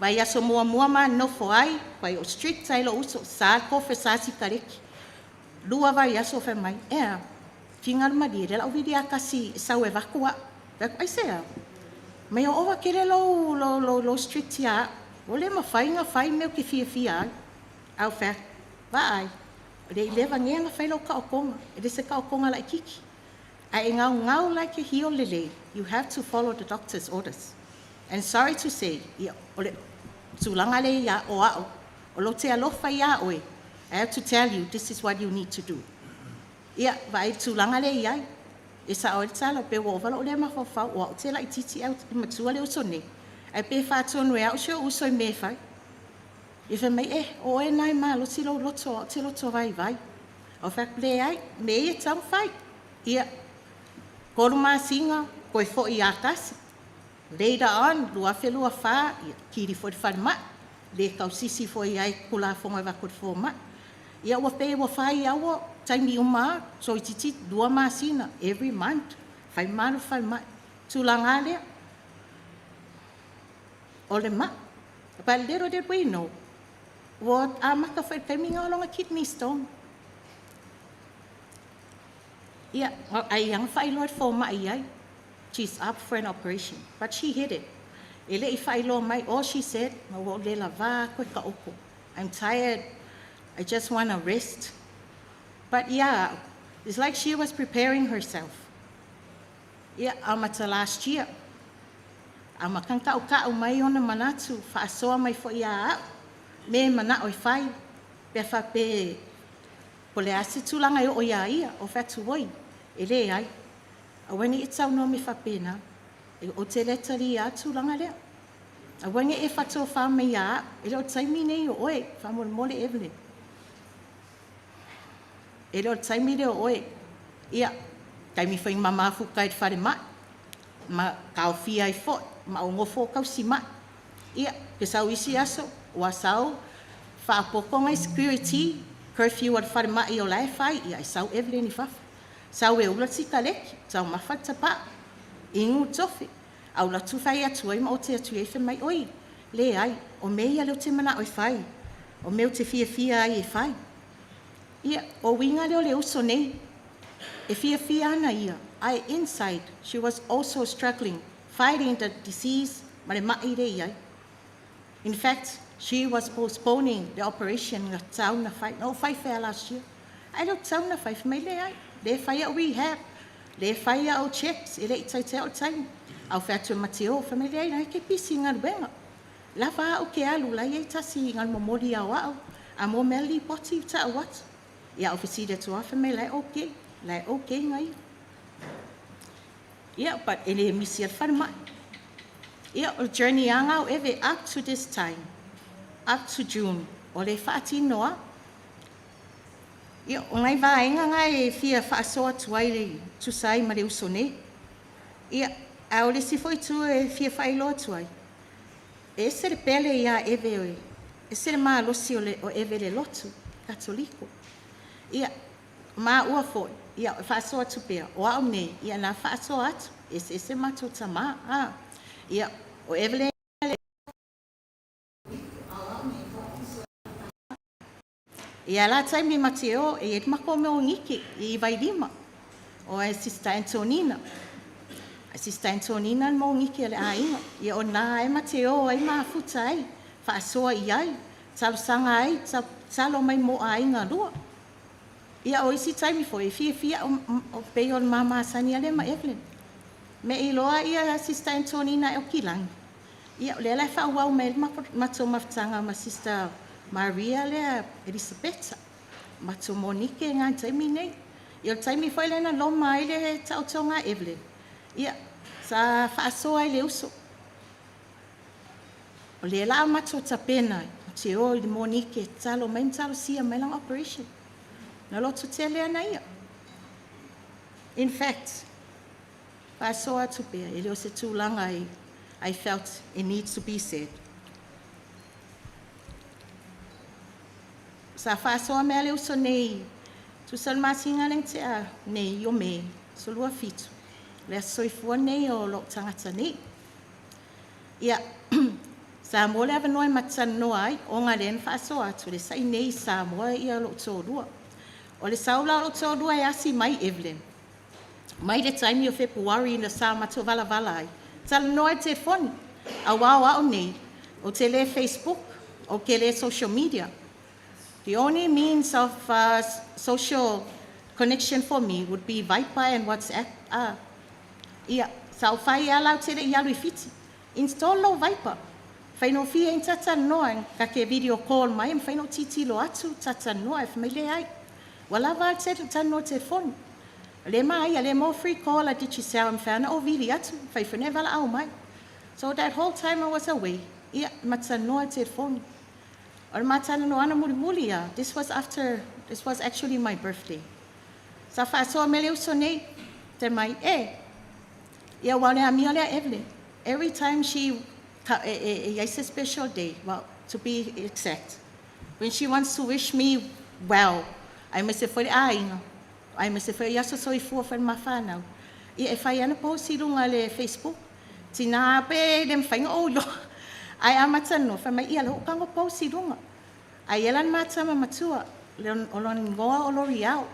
Vai aso mua mua ma nofo ai, vai o strict ai lo uso, sa kofe sa sikaleki. Lua vai aso wha mai, ea, fingal mali, le lau vidi akasi sau e vakua. Ai sea, mai o owa kere lo, lo, lo, lo strict ia, o le ma whainga whai meo ki fia fia ai. Au wha, va ai. Le i lewa ngea whai lo ka o konga, e le se ka o konga lai kiki. A e ngau ngau like a hio lele, you have to follow the doctor's orders. And sorry to say, ia, o le tūlanga le ia o ao, o lo te alofa ia oe, I have to tell you, this is what you need to do. Ia, vai tūlanga le ia, e sa o le tala, pe wo walo le mawhawhau, o au te lai titi au matua le uso nei. Ai pe whātonu e au sio uso i me whai. I wha mai e, o e nai mā, lo ti lo loto, o te loto vai vai. O whak le ai, me e tau whai. Ia, koru māsinga, koe fo i akasi. Later on, lua whenua whā, ia, kiri fo i whare mai. Le kau sisi fo i ai kula whonga wako fo mai. Ia ua pe ua whai aua, taimi uma, so i titi, lua māsina, every month. Whai maru whai mai. Tūlanga lea. O le ma. But little did we know, ua a maka whai taimi ngā longa kidney stone. Ia, ai ang whai loa fo mai ai. She's up for an operation, but she hid it. E le i whai loa mai, all she said, ma ua le la vā koe ka oko. I'm tired. I just want to rest. But yeah, it's like she was preparing herself. Ia, amata last year. Ama kang kau kau mai ona manatu, whaasoa mai fo ia au. Me mana o i whai, pe wha pe, po le ase tūlanga i o ia ia, o whatu oi, e le ai. A wani i tau no me whapena, e o te letari ia tūlanga lea. A wani e whato wha mai ia, e le o taimi nei o oe, wha mole Evelyn. E le o taimi le o oe, ia, taimi whai mamafu kai te whare mai, ma kao fia i fo, ma o ngofo kau si mai. Ia, ke sau isi aso, o a sau, whaapoko ngai security, curfew o te whare mai o lai whai, ia, i sau Evelyn i whafa. Sau e ula le sikaleki, taumafa le tapaa, inu le tofi, a ou alu atu fai atu ai ma ote atu i ai fai mai, oi, leai, o mea ia lea ou te manao e fai, o mea ou te fiafia ai e fai. Ia, o uiga lea o le uso nei, e fiafia ana ia, ae inside she was also struggling, fighting the disease ma le mai lea e i ai. In fact, she was postponing the operation na tatau ona fai. Na ou fai fea last year, ae le o tatau ona fai, fai mai leai, lea e fai au rehab, lea e fai au checks, e le i taitai o le taimi. Ae ou fai atu e ma te o, fai mai leai, la e te pisi i galuega. Lava au ke alu, la e i ai tasi galu momoli ao au, a mo mea lipoti tau atu. Ia au fesili atu lava, fai mai la e okay, la e okay nga ia. Ia, but e le misi a le falemai. Ia, o le journey a ngau eve up to this time, up to June, o le faatino a. Ia, o nai vaega nga e fia faasoa atu ai le tusa ai ma le uso nei. Ia, a o le isi foi itu e fia faailoa atu ai, e ese le pele iā Eve, e ese le malosi o, le, o Eve le lotu, Katoliko. Ia, maua foi, ia, e faasoa atu pea, o au nei, ia na faasoa atu, ese ese matou tamā. Ah, ia, o Evelyn Ia la taimi ma te o, e i ai mako mea o Niki i Vailima, o e Sister Antonina. A Sister Antonina le mo Niki a le aiga. Ia o nā e ma te o ai mafuta ai, faasoa i ai, talosaga ai, talo mai mo aiga lua. Ia o isi taimi foi, e fiafia o pei o le mamasani ale ma Evelyn. Me i loa ia Sister Antonina e o kilagi. Ia o lea la e faaauau mai ai le matou mafutaga ma Sister Maria lea Elisapeta. Matou Monike ngā taimi nei. Ia o le taimi foi lea na loma ai le taotoga a Evelyn. Ia, sa faasoa ai le uso. O lea la a matou tapena te o i le Monike talo mai ma talosia mai lana operation. Na loto tele ana ia. In fact, faasoa atu pea, e le o se tulaga I felt it needs to be said. Sa faasoa mea le uso nei, tusa le masina le tea nei o Me, so 27, le aso soifua nei o lou tagata nei. Ia, sa mo le avanoa e matalanoa ai, ona lea na faasoa atu le sai nei i Samoa ia lou toalua. O le sau la o lou toalua e asi mai Evelyn, mai le taimi o Fepuari na sa matou valavala ai, talanoa i telefoni, auā o au nei, ou te le Facebook, ou te le social media. The only means of social connection for me would be Viber and WhatsApp. Ah, ia, sa ou fai ala au tele i alu i Fiti. Install lo Viber. Whainofia in talanoa, ka ke video call mai, ma whaino titilo atu, talanoa, e whamai le ai. Ua lava le talanoa telefoni. Le mai, le mo free call a Digicel, mwhaina o vili atu, whaiwhane wala au mai. So that whole time I was away, ia, matalanoa telefoni. O le matalanoa ana mulimuli ia, this was after, this was actually my birthday. Sa faasoa me le uso nei, te mai, e, ia ua le amio lea Evelyn. Every time she, e, e, e, a special day, well, to be exact, when she wants to wish me well, ai me se foi aiga, ai me se foi aso soifua foi mawhanau. Ia e whai ana post i runga le Facebook, tina pe le mwhainga o lo. Ai a matano, whai mai ia le hokango post i runga. Ai elan matama matua, le o lon ngoa o L'Oreal.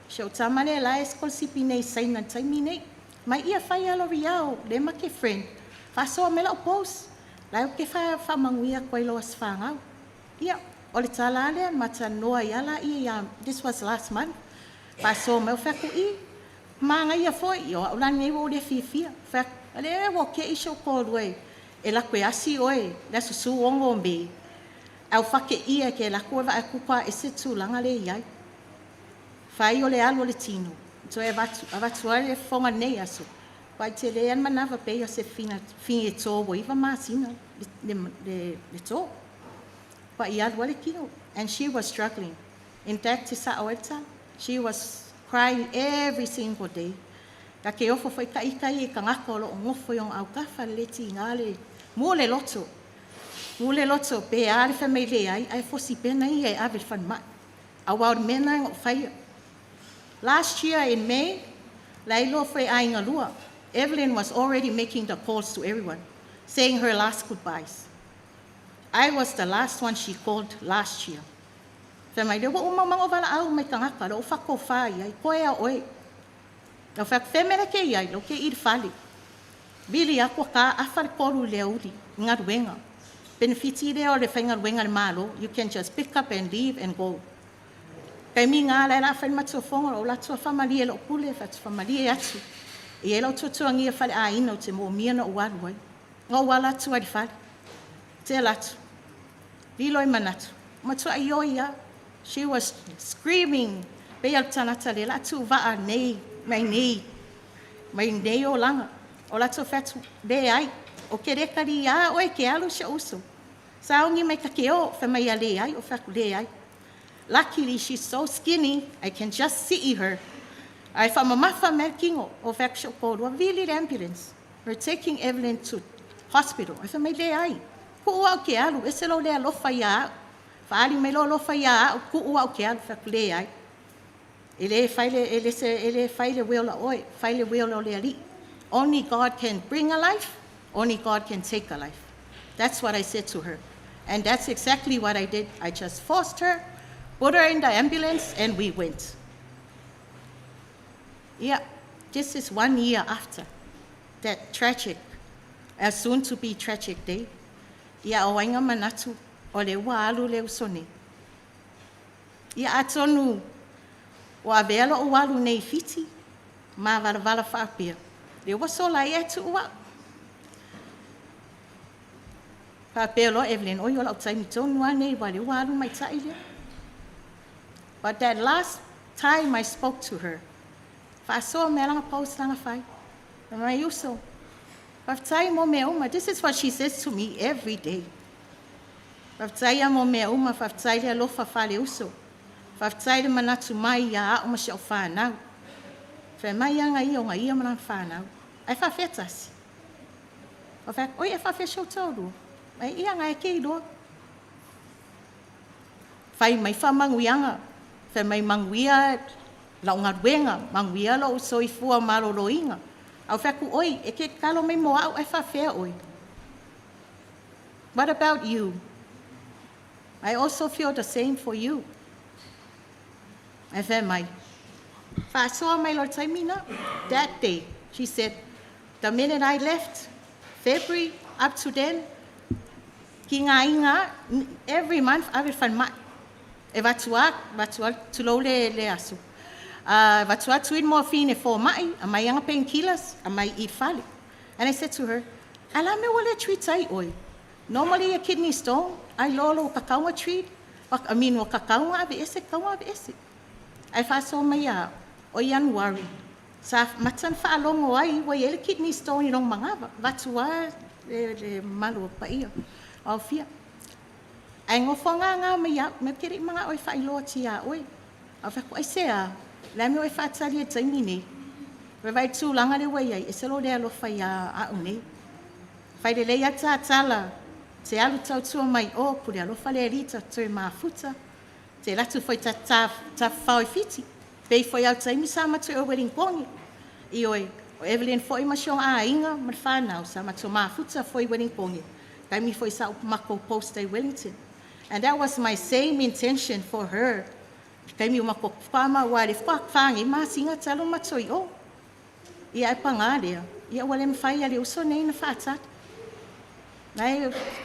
Si o tama le la e sipi nei saina taimi nei. Mai ia whai a L'Oreal, le ma ke friend. Whasoa me lau post. Lai o ke wha whamanguia koe lo as whangau. Ia, o le tala lea, matanoa ia la ia ia, this was last month. Whasoa me o whaku i, manga ia foi, o au lani nei o le fiafia. Whaku, le wo ke iso ko rue, e la koe asi oe, le susu ongo me. Au whake ia ke la koe wa akupa e se tūlanga le iai. Whai o le alu o le tino. Toe avatu, avatu ai le fonga nei aso. Pai te le an manawa pe o se fina, fina e tō wo iwa masina le, le, le, le tō. Pa i alu ale kino. And she was struggling. In fact, te sa oeta, she was crying every single day. Ka ke ofo foi ka ika i ka ngako lo ngofo i au kafa le ti ngā le mua le loto. Mua le loto pe a le whamei le ai, ai fosi pena i e ave le whan mai. A wau mena ngo whaia. Last year in May, la iloa foi aiga lua. Evelyn was already making the calls to everyone, saying her last goodbyes. I was the last one she called last year. Fai mai, le ua uma mango valaau mai tagata, lo whakofā ia, koe a oe. Lau fai atu, femele ke iai, lo ke i le fale. Vili aku ka afa le 3 i le aoauli, i galuega. Penefiti lea o le faigaluega le Malo, you can just pick up and leave and go. Taimi ngā la la fai matua fongo, o la tua whamalie lo pule, fatu whamalie atu. E lau tuatuangia fale a ina o te mo mia na ualu ai. Ngā uala atu ai le fale. Te latu. Lilo i manatu. Matua i oi ia. She was screaming. Pe al tanata le latu waa nei, mai nei. Mai nei o langa. O latu fatu le ai. O ke reka li a oe ke alu se uso. Saongi mai ka ke o, fa mai a le ai, o faku le ai. Luckily, she's so skinny, I can just see her. Ai fa mamafa me kingo o faku se o vili le ambulance. We're taking Evelyn to hospital. Ai fa mai le ai. Ku au ke alu, ese lo le alofa ia au. Faali mai lo alofa ia au, ku au ke alu, faku le ai. E le fai le, e le se, e le fai le wheel oe, fai le wheel o le ali. Only God can bring a life, only God can take a life. That's what I said to her. And that's exactly what I did. I just forced her, put her in the ambulance, and we went. Yeah, this is one year after that tragic, soon to be tragic day. Ia o ainga manatu, o le ua alu le usone. Ia atonu, o a velo o alu nei fiti, ma vala vala whaapia. Le ua sola i atu ua. Whaapea lo Evelyn, o io lau taimi tonu a nei, wa le ua alu mai tai lea. But that last time I spoke to her, whaasoa mea langa post langa whai. Mai uso. Whaftai mo mea uma. This is what she says to me every day. Whaftai mo mea uma, whaftai le alofa whale uso. Whaftai le manatu mai ia au ma se o whanau. Whai mai anga ia o ngā ia mana whanau. Ai whawhetasi. O whai, oi e whawhe sho tauru. Ai ia ngā e ke iroa. Whai mai wha manguianga. Whai mai manguia lau ngaruenga, manguia lau soifua maloloinga. Au whaku oi, e ke kalo mai mo au e whawhea oi. What about you? I also feel the same for you. E whai mai. Whaasoa mai lo taimina. That day, she said, the minute I left, February up to then, ki ngā inga, every month, I will find mai. E vatua, vatua, tulou le, le aso. Vatua tuin mo fine fo mai, a mai anga painkillers, a mai i fale. And I said to her, ala me wale treat ai oi. Normally a kidney stone, ai lolo kakaunga treat, I mean, o kakaunga ave ese, kaunga ave ese. Ai whaso mai a, o January. Sa matan whaalongo ai, wa ele kidney stone i rong mangava. Vatua le, le malu o paia. Au fia. Ai ngofo ngā ngā mai au, me kere mga oi whailoa tia oi. Au whaku ai se a, le me oi whaatari e taimi nei. We vai tūlanga le wai ai, e se lo le alofa ia au nei. Whai le lei ata atala, te alu tautua mai o, pule alofa le rita, toi mafuta. Te latu foi ta, ta, ta whao fiti. Pei foi au taimi sa matu o wedding kongi. I oi, o Evelyn foi ma siong a inga, ma whanau, sa matu mafuta foi wedding kongi. Taimi foi sa mako post ai Wellington. And that was my same intention for her. Taimi o mako whama wale whangi, ma singa talo matoi o. Ia e pangārea. Ia wale mwhai ale uso nei na whātat.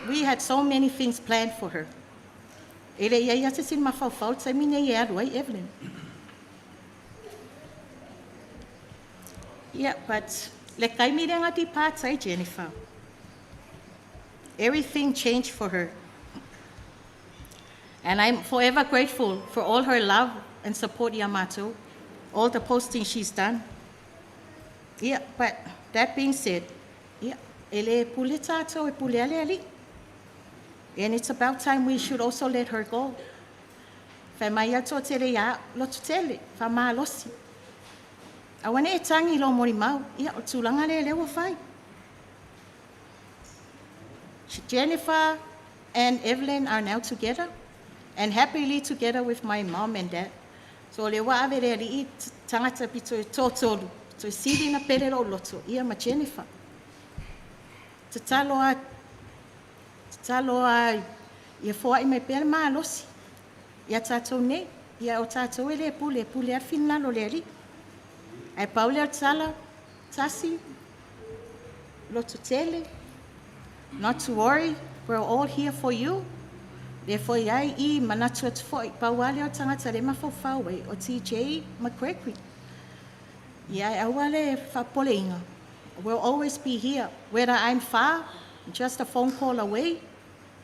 We had so many things planned for her. Ele ia ia te sin mawhau taimi nei e aru ai, Evelyn. Yeah, but le kaimi renga di pātai, Jennifer. Everything changed for her. And I'm forever grateful for all her love and support, Yamato, all the posting she's done. Yeah, but that being said, yeah, ele pule tātou e pule ale ali. And it's about time we should also let her go. Whai mai ato tere ia, lotu tele, wha mālosi. A wane e tangi lo mori mau, ia o tūlanga le lewa whai. Jennifer and Evelyn are now together and happily together with my mom and dad. So le wa ave le ali tagata pito e toatolu, pito e sili ona pele lo'u loto, ia ma Jennifer. Tatalo a, tatalo a ia foa'i mai pea le malosi ia tatou nei. Ia o tatou e le pule, e pule lava le finagalo o le Alii. Ae pau lea o le tala, tasi, lototele, not to worry, we're all here for you. Lea foi ai i manatu atu foi, pau lava lea o tagata lea e mafaufau ai, o TJ ma Gregory. Ia e aua le faapopoleina. We'll always be here, whether I'm far, just a phone call away.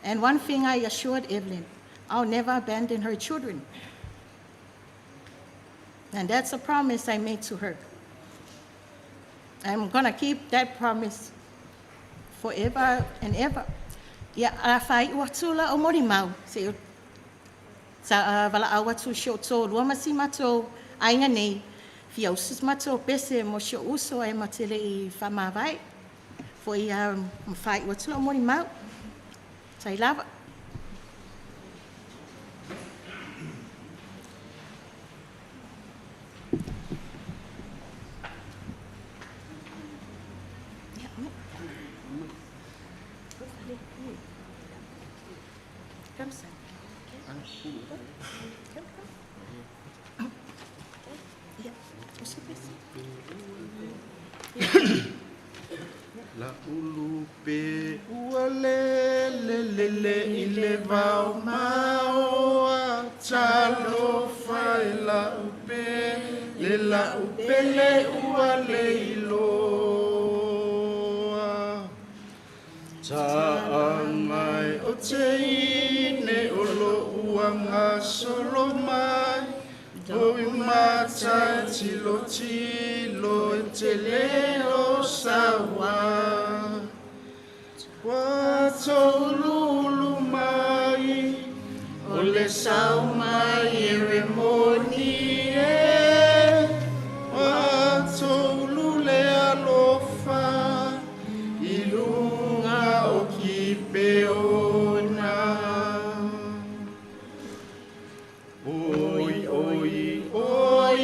And one thing I assured Evelyn, I'll never abandon her children. And that's a promise I made to her. I'm going to keep that promise forever and ever. Ia, a faai'u atu la'u molimau, se'u sa valaau atu si ou toalua ma si matou aiga nei, fia usu se matou pese mo si ou uso ae ma te le'i faamavae. Foi a ma faai'u atu la'u molimau. Tai lava. Ia, mai. Come, son. Come, come. Ia, usu pese. La ulu pe ua le le le le i le vao maoa talo fai la upe le la upe le ua le iloa. Ta'angai o te ine o lo uanga solo mai o i mata tilo tilo e te leo sawa. Ua tolulu mai o le sau mai e remoni e. Ua tolu le alofa i lunga o Kipeona. Oi, oi, oi,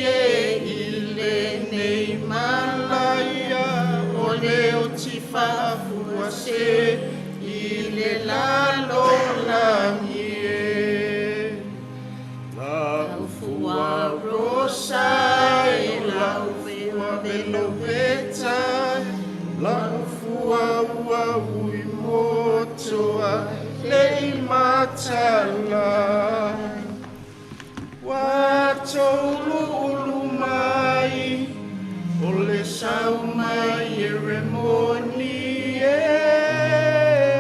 e i lenei malaia o le o tifafua se i le lalo langi e. La ufua rosa e la ufua veloveta la ufua ua ui motoa le i matala. Ua tolu ulu mai o le sau mai e remoni e.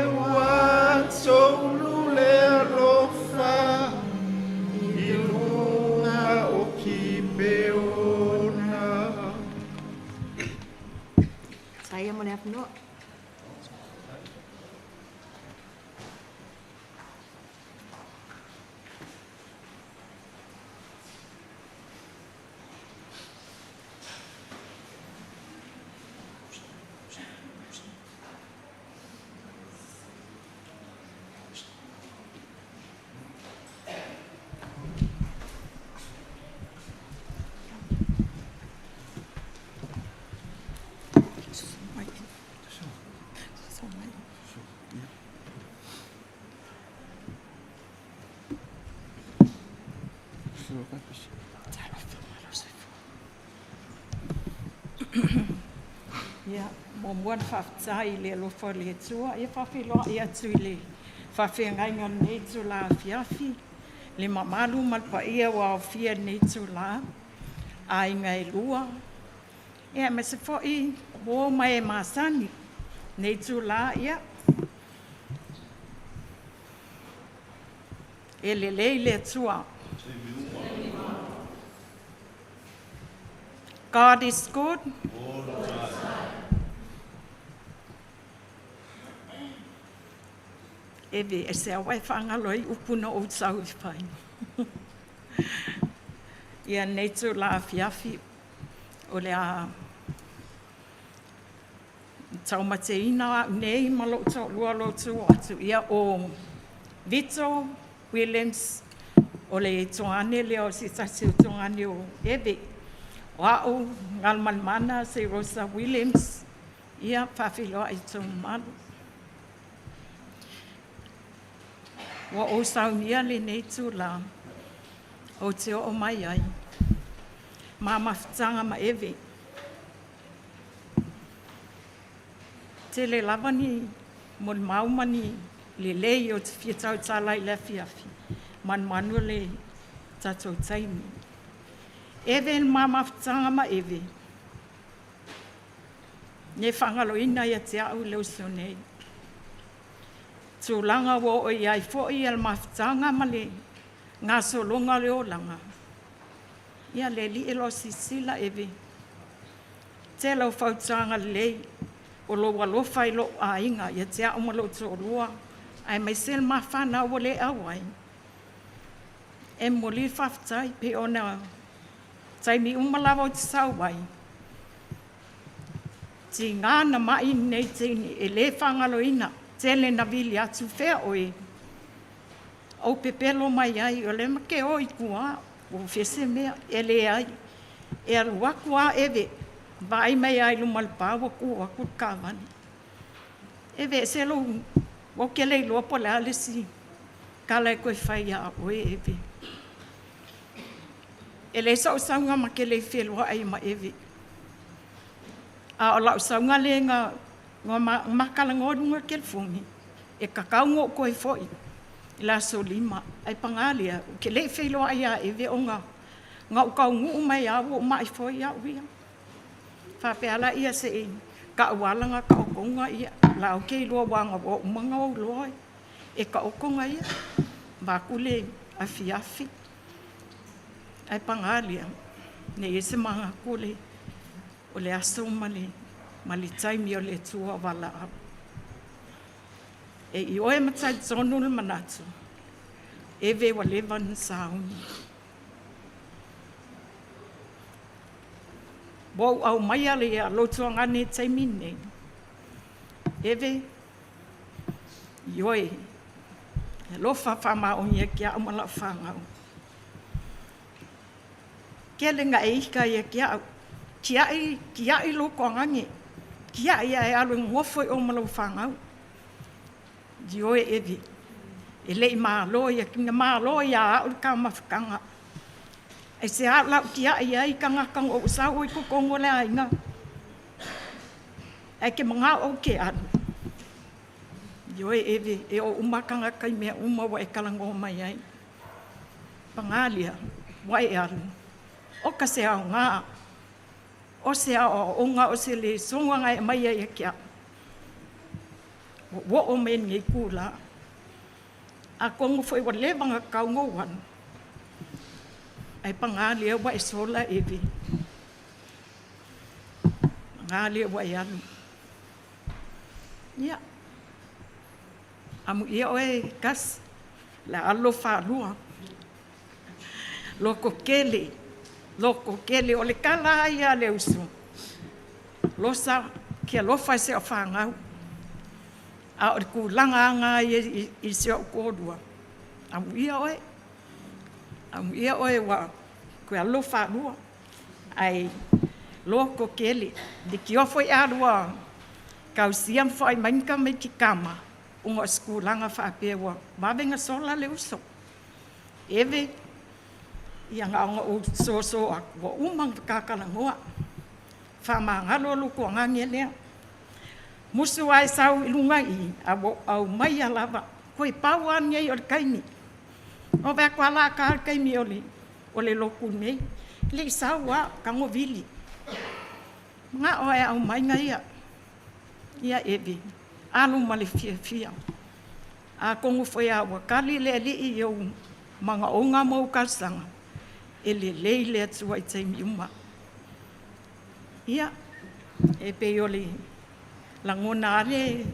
Ua tolu le alofa i lunga o Kipeona. Saia mo le avanoa. Ia, muamua ona faafetai i le alofa o le Atua. Ia faafeiloai atu i le faafeagaiga o lenei itula afiafi, le mamalu ma le paia ua aofia i lenei itula, aiga e lua, ia aemaise foi uo ma e masani. Lenei itula, ia, e lelei le Atua. God is good. Eve, e se awa e whaangalo ai upu na ou sau e whai. Ia nei tū la afiafi o le a taumateina au nei ma lou toalua lo tu atu ia o Vito Williams o le toane lea o se tasi o toane o Eve. O a'u Galumalemana Seirosa Williams, ia faafeiloai i tou mamalu. Ua ou saunia lenei itula ou te oo mai ai ma mafutaga ma Eve. Tele lava ni molimau ma ni lelei ou te fia tautala i le afiafi, manumanu o le tatou taimi. Eve le ma mafutaga ma Eve, ne faagaloina ia te au le uso nei. Tulaga ua oo i ai foi le mafutaga ma le gasologa o le olaga, ia le Alii e loa silasila Eve, tele o fautuaga lelei o lou alofa i lou aiga ia te au ma lou toalua, aemaise le ma fanau ua le auai, e momoli le faafetai pei ona taimi uma lava ou te sau ai, tiga na mai lenei teine e le faagaloina, tele ina vili atu fea oe, ou pepelo mai ai, o lea ma te o i tua ua fese mea, e leai, e alu atu lava Eve, vaai mai lava i luma o le pa ua tu atu le taavale. Eve e ese lou, ou te le iloa po o le a le isi tala e toe fai ia oe Eve. E leai sou sauga ma te le feloai ma Eve, a o lau sauga lea na ma talanoa i luga o le telefoni, e tatau ona ou toe foi i le aso 5, ae paga lea, ou te le i feiloai ia Eve ona na ou taunuu mai lava ua ou mai foi au ia. Faapea lea, se i tau lava lana taotoga, ia o la e ou te iloa aua ua uma ona ou iloa e taoto ia, vaeatu le afiafi. Ae paga lea, ne i i ai se manatu o le aso ma le taimi o le Atua o valaau. E ioe ma talitonu le manatu, Eve ua leva ona sauni. Ua ou aumaia le lotoagane i le taimi lenei, Eve, ioe, e alofa faamaoni ia te au ma lau fanau. Tele ina e ita ia te au, tiai, tiai lou toagane, tiai ae alu e nonofo i o ma lau fanau. Ioe Eve, e le i malo na malo ia au le ta mafutaga. Aisea o le a ou tiai ai tagata na ou sau ai i totonu o le aiga, ae te manao ou te alu? Ioe Eve, e oo uma lava tagata i mea uma ua e talanoa mai ai. Paga lea, ua e alu, oka se aoga, o se aoaoga o se lesona na e aumaia ia te au, ua ou oo mai i lenei itula. Atonu foi ua leva ona tatau ona ou alu, ae paga lea ua e sola Eve, paga lea ua e alu. Ia, amuia oe Gus, o le a alu lou faalua. Lototele, lototele. O le tala lava ia a le uso, Losa, e te alofa i si au fanau, a o le tulaga lava ia i si ou toalua, amuia oe, amuia oe ua toe alu lou faalua, ae lototele. Leitioa foi a lua tausia ma foai mai ni tamaiti tama, ona o se tulaga faapea ua vave ona sola le uso. Eve, ia na ona ou soso atu, ua uma ona ta talanoa, faamagalo lou tuagane lea. Musu ae sau i luga i i, ae ua ou aumaia lava, toe pau lava lenei o le taimi. Na ou vaai atu lava o le a ta le taimi o le lotu nei, e le i sau lava, tago vili. Manao lava e aumai ia. Ia Eve, alu ma le fiafia. Atonu foi lava ua tali le Alii i ou manaoga ma ou talosaga, e lelei le Atua i taimi uma. Ia, e pei o le lagona lava lea e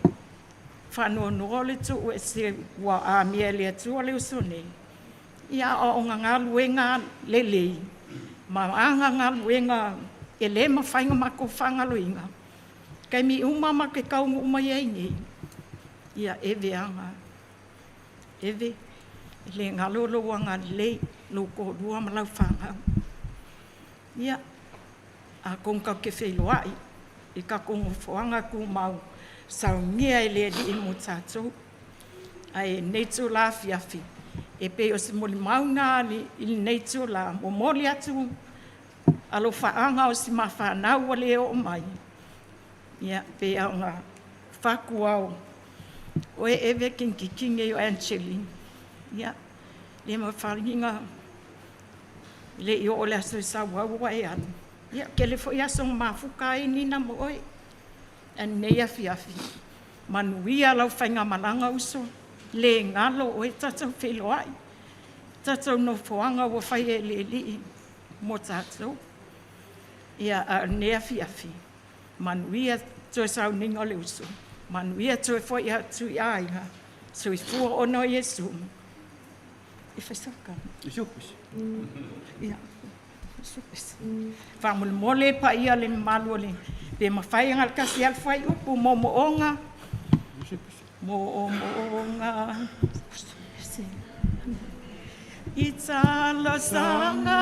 faanoanoa o le tuuese ua amia e le Atua le uso nei, a o ana galuega lelei ma ana galuega e le mafai ona matou faagaloina, taimi uma matou te taunuu mai ai i inei, ia Eve lava. Eve, e le galo lou agalelei i lou toalua ma lau fanau. Ia. Atonu tatou te feiloai i tatou nofoaga tumau, saunia e le Alii mo tatou. Ae i lenei itula afiafi, e pei o se molimau lena i lenei itula, e momoli atu alofaaga o si ma fanau ua le oo mai, ia pei lava ona fatu ao, oe Eve Kinikini Angelina, ia le mafai ona le i oo i le aso e sau ai ua e alu, ia tele foi aso na mafuta ai Nina ma oe. Ae o lenei afiafi, manuia lau faigamalaga uso, le galo oe, tatou feiloai i tatou nofoaga ua faia e le Alii mo tatou. Ia, a o lenei afiafi, manuia toe sauniga o le uso, manuia toe foi atu i aiga. Soifua ona o Iesu. E fai sau tala? Ia. Faamolemole le paia ma le mamalu o le, pe mafai lava na o le tasi lava le fuaiupu, moomooga, moomooga i talosaga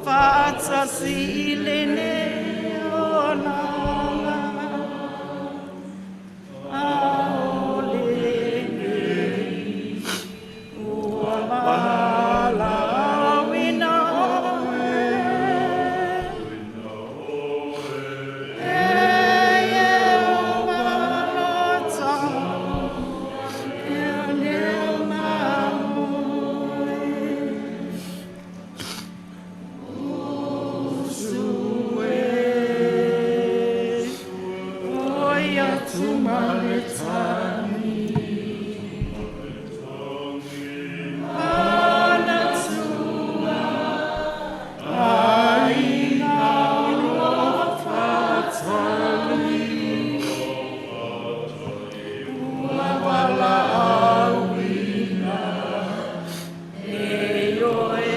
faatasi i lenei olaga aole nei ua valaauina oe e Ieova lo Usu e, oi atu ma le tagi, manatua aiga o lo o faatali, ua valaauina nei oe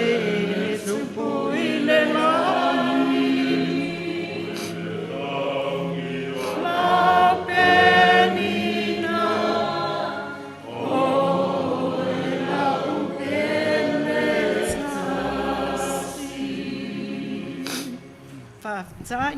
e tupu i le lagi. Lau penina, oe lau pele tasi. Faafetai.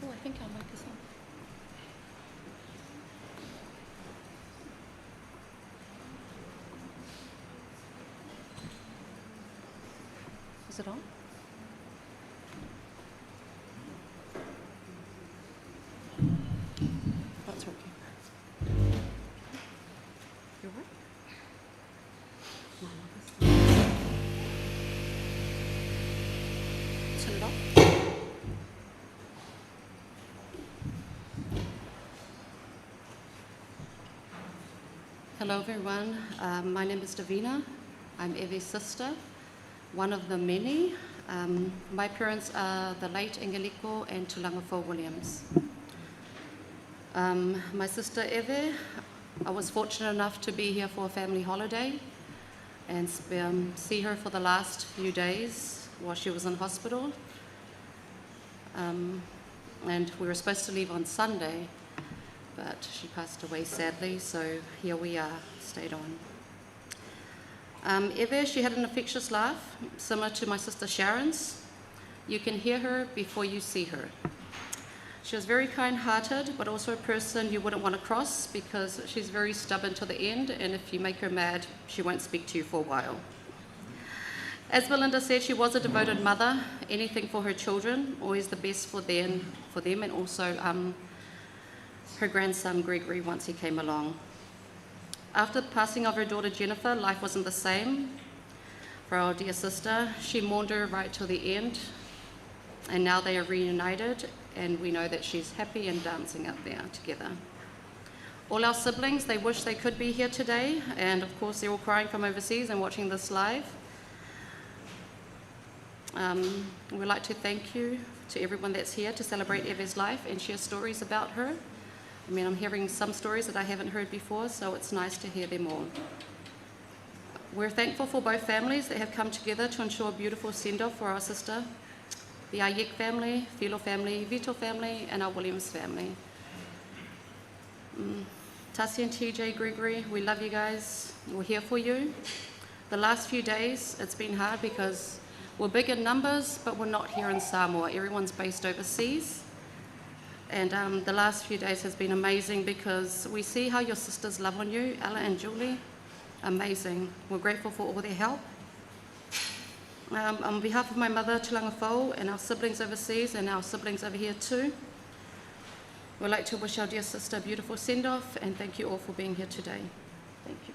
Oh, I think our mic is on. Is it on? That's working. You're right. Turn it off. Hello, everyone. My name is Davina. I'm Evi's sister, one of the many. My parents are the late Engeliko and Tulangafo Williams. My sister Eve, I was fortunate enough to be here for a family holiday and see her for the last few days while she was in hospital. And we were supposed to leave on Sunday, but she passed away sadly, so here we are, stayed on. Eve, she had an infectious laugh, similar to my sister Sharon's. You can hear her before you see her. She was very kind-hearted, but also a person you wouldn't want to cross because she's very stubborn to the end, and if you make her mad, she won't speak to you for a while. As Belinda said, she was a devoted mother, anything for her children, always the best for them, and also her grandson Gregory once he came along. After the passing of her daughter Jennifer, life wasn't the same for our dear sister. She mourned her right till the end, and now they are reunited, and we know that she's happy and dancing up there together. All our siblings, they wish they could be here today, and of course they're all crying from overseas and watching this live. We'd like to thank you to everyone that's here to celebrate Eve's life and share stories about her. I mean, I'm hearing some stories that I haven't heard before, so it's nice to hear them all. We're thankful for both families that have come together to ensure a beautiful send-off for our sister, the Ayek family, Filo family, Vito family, and our Williams family. Tassi and TJ Gregory, we love you guys. We're here for you. The last few days, it's been hard because we're big in numbers, but we're not here in Samoa. Everyone's based overseas. And the last few days has been amazing because we see how your sisters love on you, Ella and Julie. Amazing. We're grateful for all their help. On behalf of my mother, Tulanga Fo, and our siblings overseas and our siblings over here too, we'd like to wish our dear sister a beautiful send-off and thank you all for being here today. Thank you.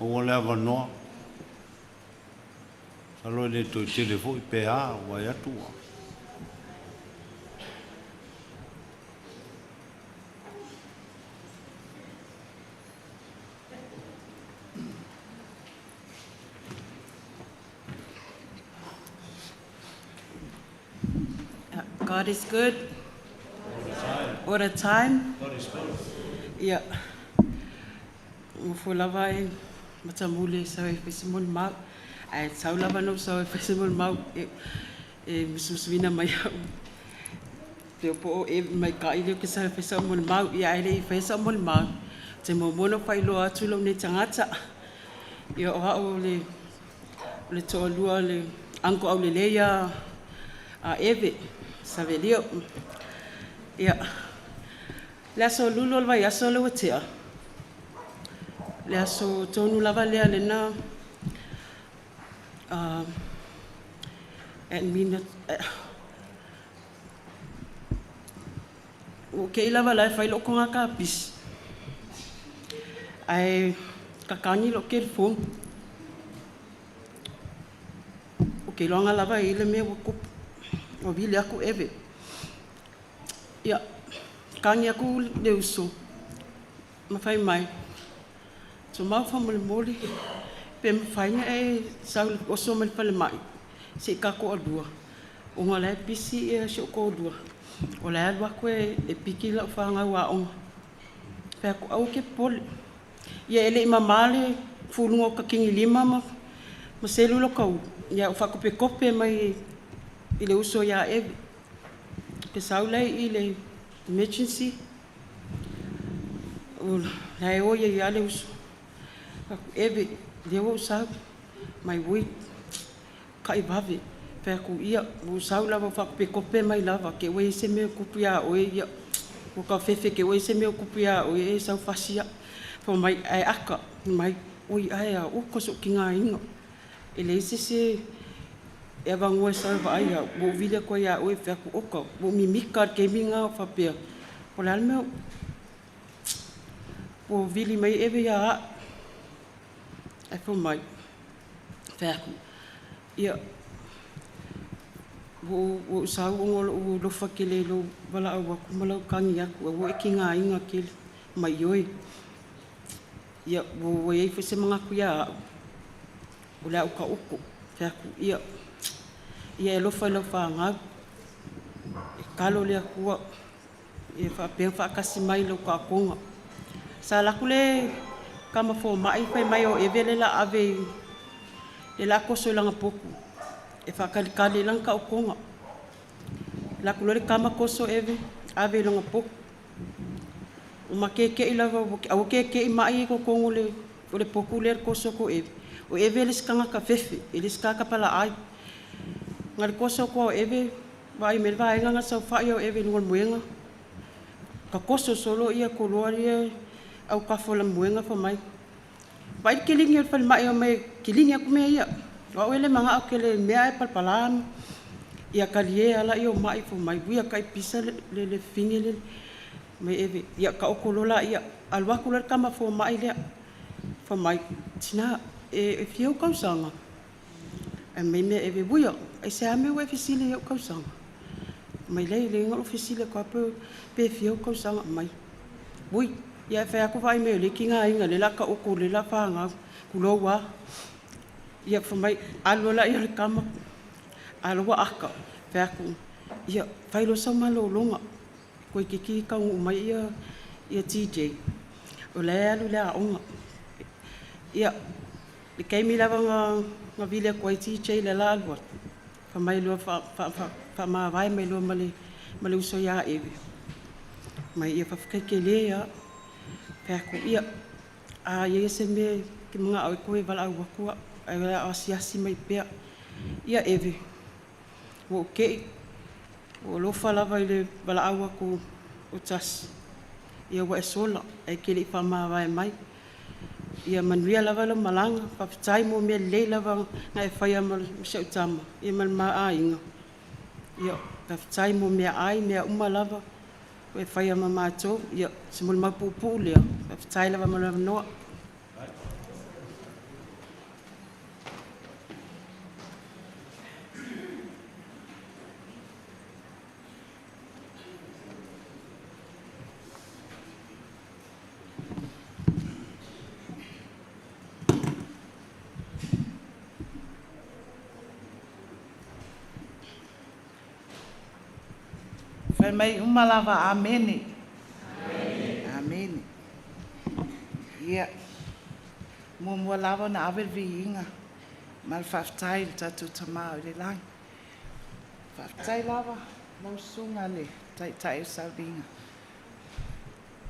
Maua le avanoa. Masalo e le toe tele foi pe a, ua e atu ua. God is good. All the time. God is good. Ia. Nofo lava e matamuli e sau e fai se molimau. Ae sau lava na ou sau e fai se molimau e e musumusuina mai au. Pe po o e maika'i lea ou te sau e fai sau molimau. Ia ae le i faia sau molimau, ou te muamua ona faailoa atu lou nei tagata. Ia o au o le o le toalua o le uncle aulelei ia a Eve Savelio. Ia, le aso Lulu o le vaiaso lea ua tea, le aso tonu lava lea lena admit ua kei lava la e fai lou toga kapisi, ae kakagi lou telefoni. Ou te iloaina lava e i ai le mea ua tupu, ua vili atu Eve. Ia, kagi atu le uso, ma fai mai, Tumau faamolemole, pe mafai ona e sau i le oso mai le falemai se i tatou alua, ona o la e pisi si ou toalua, o la e alu atu e piki lau fanau aoga. Fai atu, aua e te popole. Ia e le i mamā le fuluga o ta atigilima ma selu lota ulu, ia ua faatopetope mai i le uso ia Eve. Ou te sau la i le emergency, o la e o ai lava le uso. Fai atu, Eve, lea ua ou sau, mai oi, kai vave. Fai atu, ia, ua ou sau lava ua faatopetope mai lava, te i ua i ai se mea o tupu ia oe, ia, ua ta fefe te i ua i ai se mea o tupu ia oe e sau fasi au. Fai mai, ae aka, mai, oi ae a oka so'u tigaina. E leai se isi e avanoa e sau e vaai au, ua ou vili atu ai ia oe. Fai atu, oka, ua ou mimita i le taimi lena o faapea, po o le a le mea ua vili mai ai Eve ia au. Ae fai mai, fai atu, ia, ua ou sau ona o lou alofa tele i lou valaau atu ma lau tagi atu, aua e te tigaina tele mai ioe. Ia, ua i ai foi se manatu ia au, o le a ou taoto. Fai atu, ia, ia e alofa i lau fanau, e talo le Atua ia faapea ona faatasi mai i lau taotoga. Sa alu atu le tama fomai fai mai o Eve le o le a ave i le la toso i lana potu e faatalitali ai lana taotoga. Alu atu loa le tama toso Eve ave i lona potu. Ua matete'i lava, aua keke'i mai i totonu o le potu lea le toso atu o Eve. O Eve le isi tagata fefe, e le isi tagata palaai. Na o le toso atu lava o Eve, vaai mai le vaega na saofai o Eve i luga o le moega, tatoso solo toloa ia autafa o le moega fai mai, vaai le kiligi o le falemai e omai e kiligi atu mea ia. O au e le manao tele i mea ae palapala ia talie lava laia o mai fai mai, ui a pisa le fafine lea mai Eve, ia taoto loa laia. Alu atu loa le tama fomai lea, Fai mai, Tina, e fia ou kausaga? Ae mai mea Eve, Uia, aisea mea ua e fesili ai i ou kausaga? Mai leai, leai na ou fesili atu lava pe fia ou kausaga aumai. Ui, ia ae fai atu vaai mai o lea e tigaina o lea o le a taoto o lea o le a fanau, tulou lava. Ia fai mai, alu loa lea o le tama, a o la e ua ata, fai atu, ia fai loa sau malologa, toeitiiti taunuu mai TJ o la e alu i le aoga. Ia, le taimi lava na vili atu ai TJ i le la alu atu, fai mai loa faamavae mai loa ma le uso ia Eve, fai mai, ia faafetai tele lava. Fai atu, ia, a i ai se mea e te manao ai toe valaau atu au, ae o le a asiasi mai pea. Ia Eve, ua ou te i, ua ou alofa lava i le valaau atu o Jasi, ia ua e sola ae e te le i faamavae mai. Ia manuia lava lau malaga, faafetai mo mea lelei lava na e faia mo si au tama ma le ma aiga. Ia faafetai mo meaai, mea uma lava ua e faia ma matou. Ia, o se molimau puupuu lea, faafetai lava mo le avanoa. Fai mai uma lava Amene. Amene. Ia, muamua lava ona ave le viiga ma le faafetai i le tatou Tama o i le lagi. Faafetai lava lau Susuga i le Taitai o le Sauliga.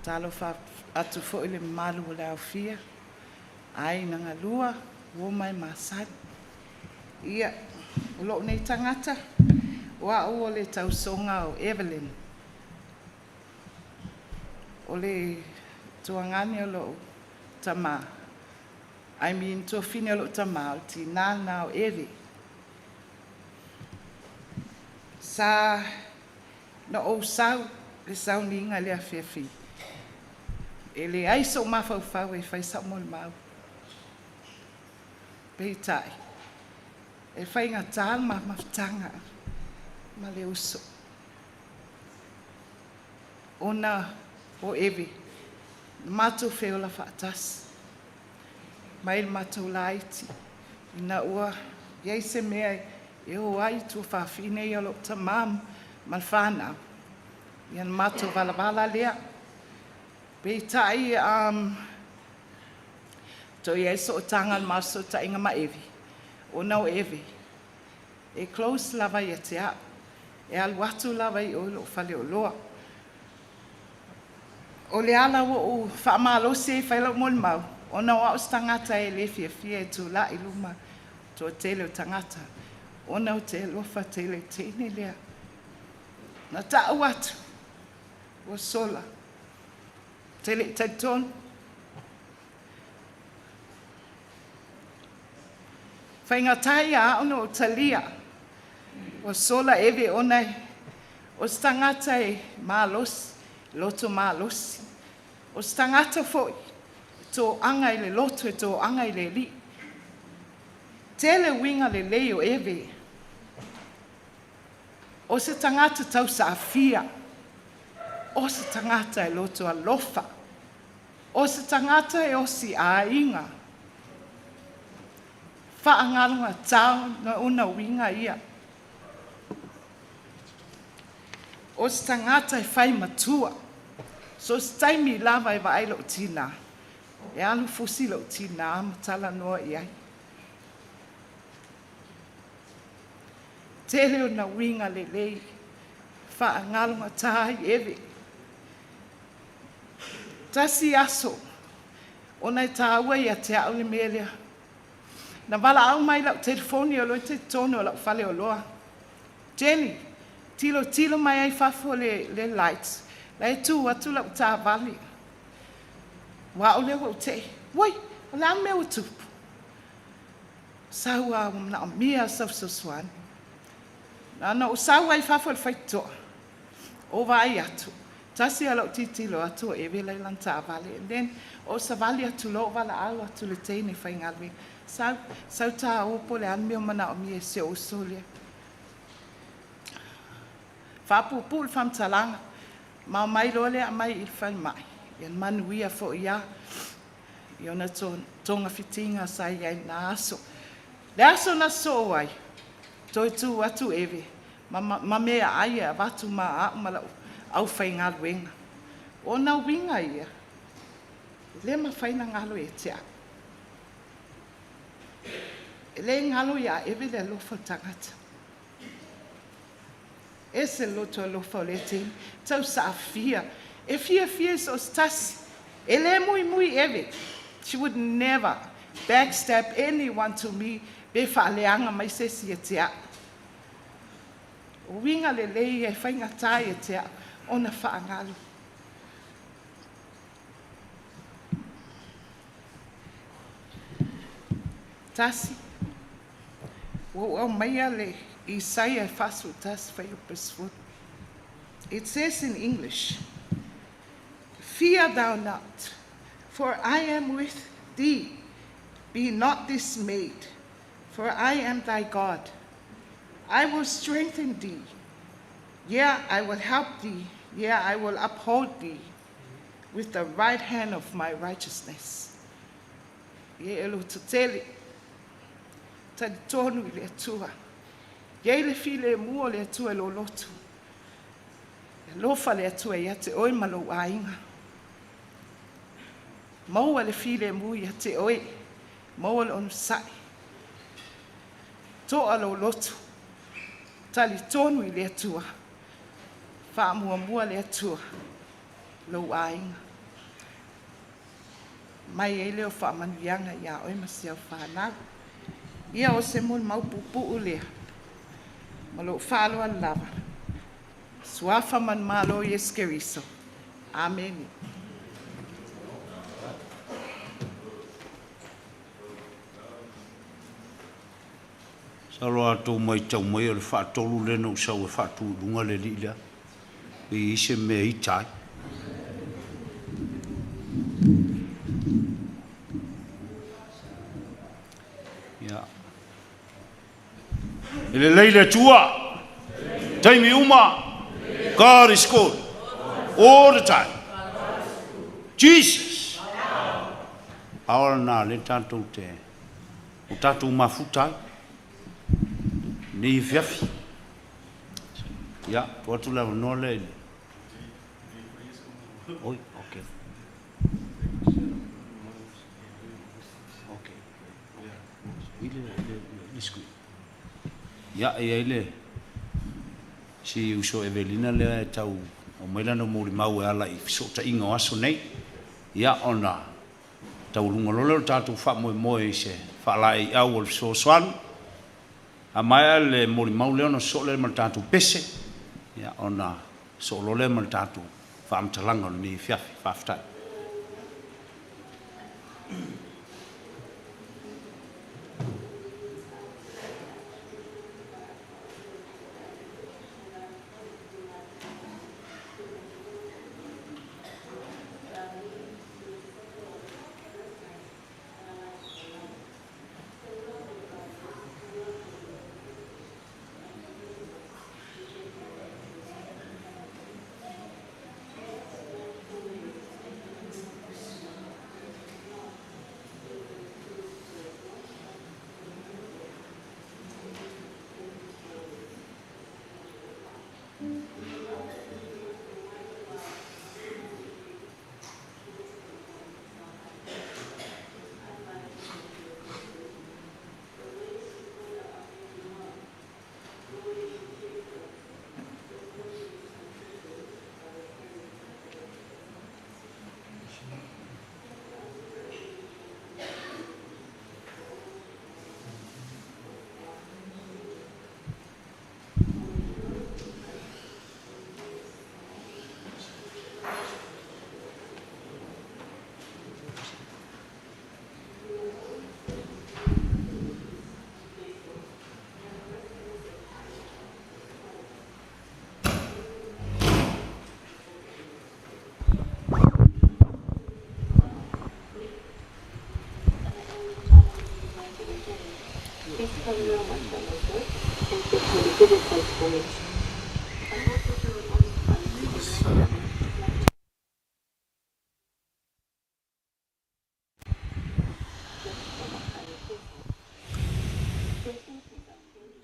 Talofa atu foi i le mamalu o le aofia, aiga na galua, uo ma e masani. Ia, o lou nei tagata, o au o le tausoga o Evelyn. O le tuagane o lou tama, I mean tuafine o lou tama, o le tinā lena o Eve. Sa na ou sau le sauniga i le afiafi, e leai sou mafaufau e fai sau molimau. Peitai, e faigata le ma mafutaga ma le uso. Ona o Eve, na matou feola faatasi mai le matou laiti ina ua i ai se mea e o ai tuafafine ia o lou tama ma le fanau, ia ona matou valavala lea. Peitai, toe i ai sootaga a le ma fesootaiga ma Eve, ona o Eve, e close lava ia te au. E alu atu lava i o i lou faleoloa. O le ala ua ou faamalosi ai e fai lau molimau, ona o au o se tagata e le fiafia e tulai i luma o le toatele o tagata, ona ou te alofa tele i le teine lea. Na ta'u atu, ua sola, ou te le i talitonu. Faigata ia au ona ou talia ua sola Eve ona o se tagata e malosi, loto malosi. O se tagata foi e toaga i le loto, e toaga i le Alii. Tele uiga lelei o Eve. O se tagata tausaafia. O se tagata e loto alofa. O se tagata e osi aiga. Faagalogatao na ona uiga ia. O se tagata e fai matua. So o se taimi lava e vaai lou tinā, e alu fusi lou tinā ma talanoa i ai. Tele ona uiga lelei, faagalogata ai Eve. Tasi aso, ona e taua ia te au le mea lea. Na valaau mai lau telefoni o lo o i totonu o lau faleoloa. Jenny, tilotilo mai ai fafo le lights, la e tu atu lau taavale. Ua au lea ua ou tei, ui, o le a le mea ua tupu? Sau lava ua manaomia sau fesoasoani. Na ona ou sau lava i fafo i le faitotoa, ou vaai atu, Tasi lava la'u tilotilo atu o Eve la i lana taavale. And then ou savali atu loa ou valaau atu i le teine faigaluega, sau, sau tā o po o le a le mea o manaomia e si ou uso lea. Faapuupuu le faamatalaga, ma omai loa lea aumai i le falemai, ia na manuia foi lava i ona togafitiga sa i ai i lena aso. Le aso na sosoo ai, toe tu atu Eve ma, ma meaai e avatu ma au ma lau aufaigaluega. O ona uiga ia, e le mafai ona galo ia te au. E le galo ia Eve le alofa o le tagata. E ese le loto alofa o lea teine, tausaafia, e fiafia i so o se tasi. E le muimui Eve. She would never backstab anyone to me pe faaleaga mai se isi ia te au. O uiga lelei ia e faigata ia te au ona faagalo. Tasi, ua ou aumaia le Isaia 41 fuaiupu 10. It says in English, "Fear thou not, for I am with thee. Be not dismayed, for I am thy God. I will strengthen thee. Yea, I will help thee. Yea, I will uphold thee with the right hand of my righteousness." Ia e lototele, talitonu i le Atua. E i ai le filemu o le Atua i lou loto. E alofa le Atua ia te oe ma lou aiga. Maua le filemu ia te oe, maua le onosai. Toa lou loto, talitonu i le Atua, faamuamua le Atua, lou aiga. Mai ai lea o faamanuiaga ia oe ma si au fanau. Ia o se molimau puupuu lea, ma lou faaaloalo lava. Suafa manumalo Iesu Keriso. Amene. Masalo a outou matau mai o le faatolu lea na ou sau e faatu i luga le alii lea, pe i ai se mea e ita ai. Ia. E lelei le Atua, taimi uma, God is good all the time. Jesus. Aoa lena lea tatou te o tatou mafuta ai nei afiafi. Ia, tuu atu le avanoa lea i le... Oi, okay. Okay. I le, le, le screen. Ia, e i ai le si uso Evelina lea e tau aumai lana molimau e ala i fesootaiga o aso nei. Ia, ona taualuga loa lea o le tatou faamoemoe i se faalaeiau o le fesoasoani. A maea le molimau lea ona sosoo lea ma le tatou pese, ia, ona sosoo loa lea ma le tatou faamatalaga o lenei afiafi. Faafetai.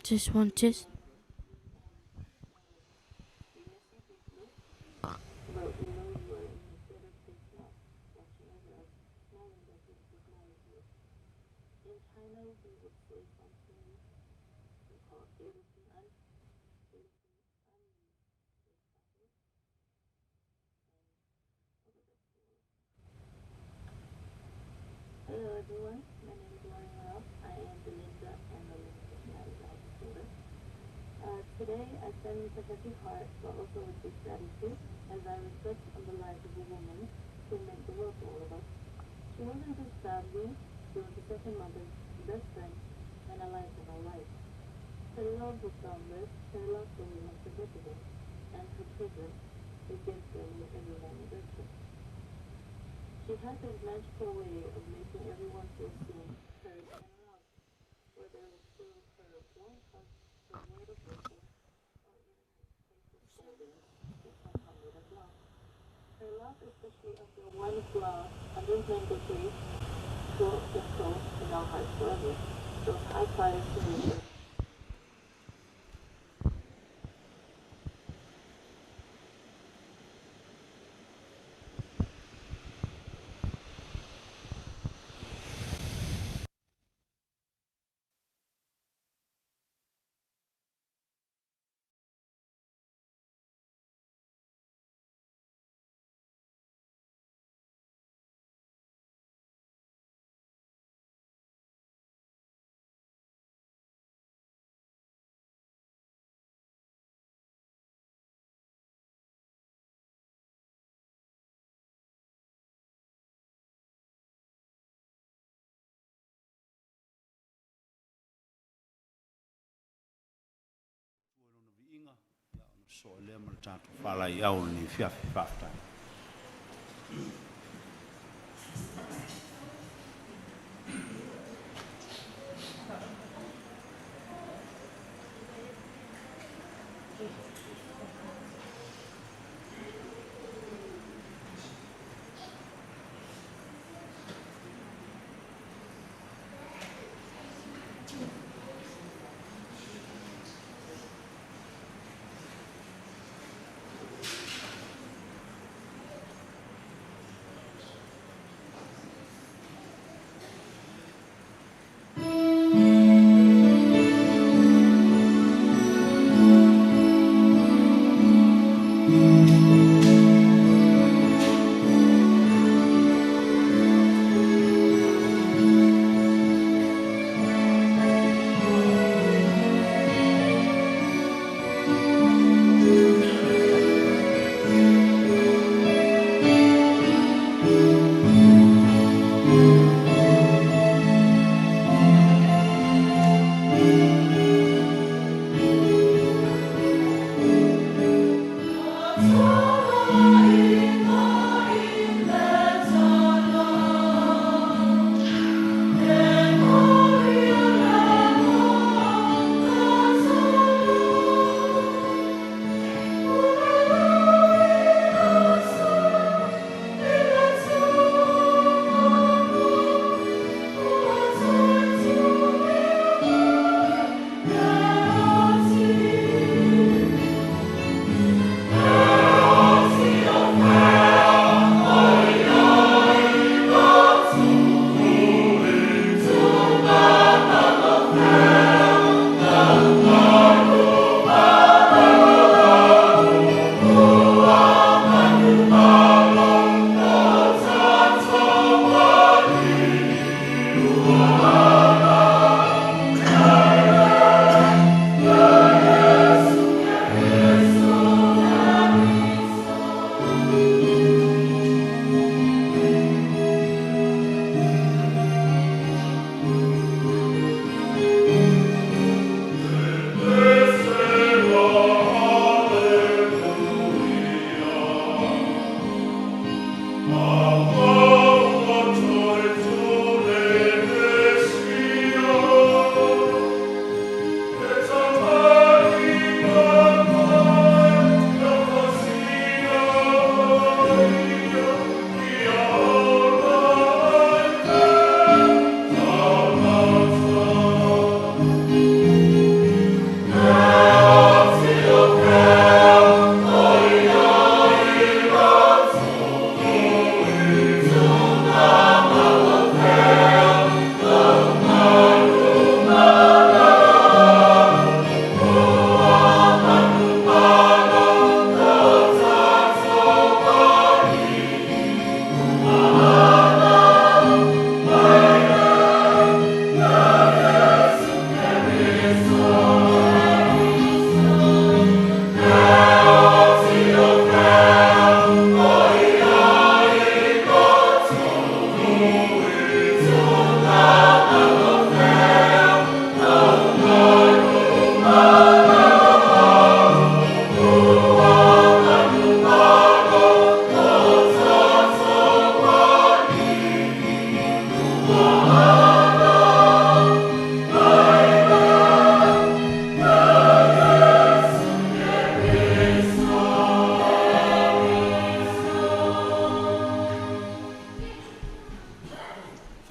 Test one, test. Hello everyone, my name is Lauren Ralph. I am Belinda and Melinda's daughter. Today I stand with a heavy heart, but also with deep gratitude, as I reflect on the life of a woman who meant the world to all of us. She wasn't just family, she was a second mother, best friend, and a light of our life. Her love was boundless, her laughter was unforgettable, and her presence, a gift that made every moment richer. She had this magical way of making everyone feel seen, heard, and loved, whether it was through her warm hug, her word of wisdom, or even her playful scoldings, she somehow made us laugh. Her love, especially of the one flower under the mango tree, will echo in our hearts forever. Those high fives to nature. Lona viiga, ia, ona sosoo ai lea ma le tatou faalaeiau i lenei afiafi. Faafetai.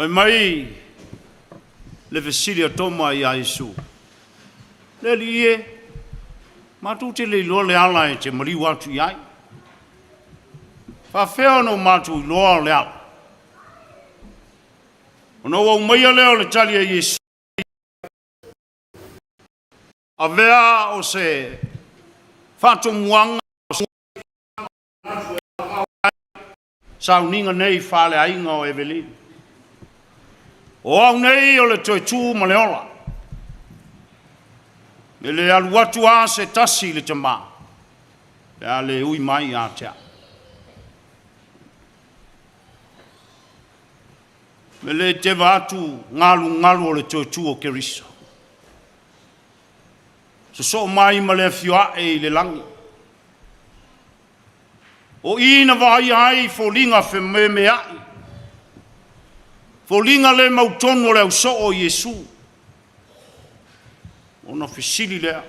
Fai mai le fesili a Toma iā Iesu, Le Alii e, matou te le iloa le ala e te maliu atu i ai. Faafefea ona o matou iloa o le ala? Ona ou aumaia lea o le tali a Iesu, Avea o se faatomuaga sauniga nei faaleaiga o Evelyn. O au nei o le toe tu ma le ola. E le alu atu a se tasi i le Tamā, pe a le ui mai ia te au. Me le teva atu galugalu o le toe tu o Keriso. Sosoo mai ma le afio ae i le lagi. O i na vaaia ai foliga fememeai, foliga le mautonu o le ausoo o Iesu. Ona fesili lea,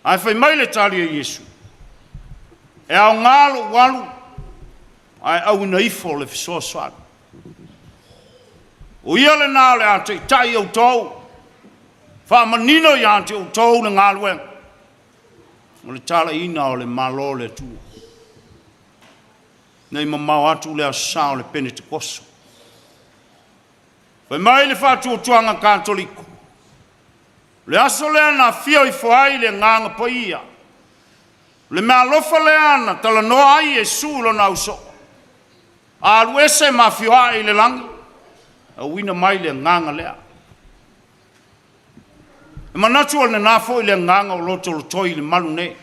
ae fai mai le tali a Iesu, e aoga lou alu, ae auina ifo le fesoasoani. O ia lena o le a taitai outou, faamanino ia te outou le galuega o le talaiina o le Malo o le Atua. Nei mamao atu le aso Sa o le Penetekoso. Fai mai le faatuatuaga Katoliko, o le aso lea na afio ifo ai le Agaga Paia, o le meaalofa lea na talanoa ai Iesu i lona ausoo, a alu ese ma afio ae i le lagi, auina mai le Agaga lea. E manatu o lena foi le agaga o lo tolotoi i le malu nei.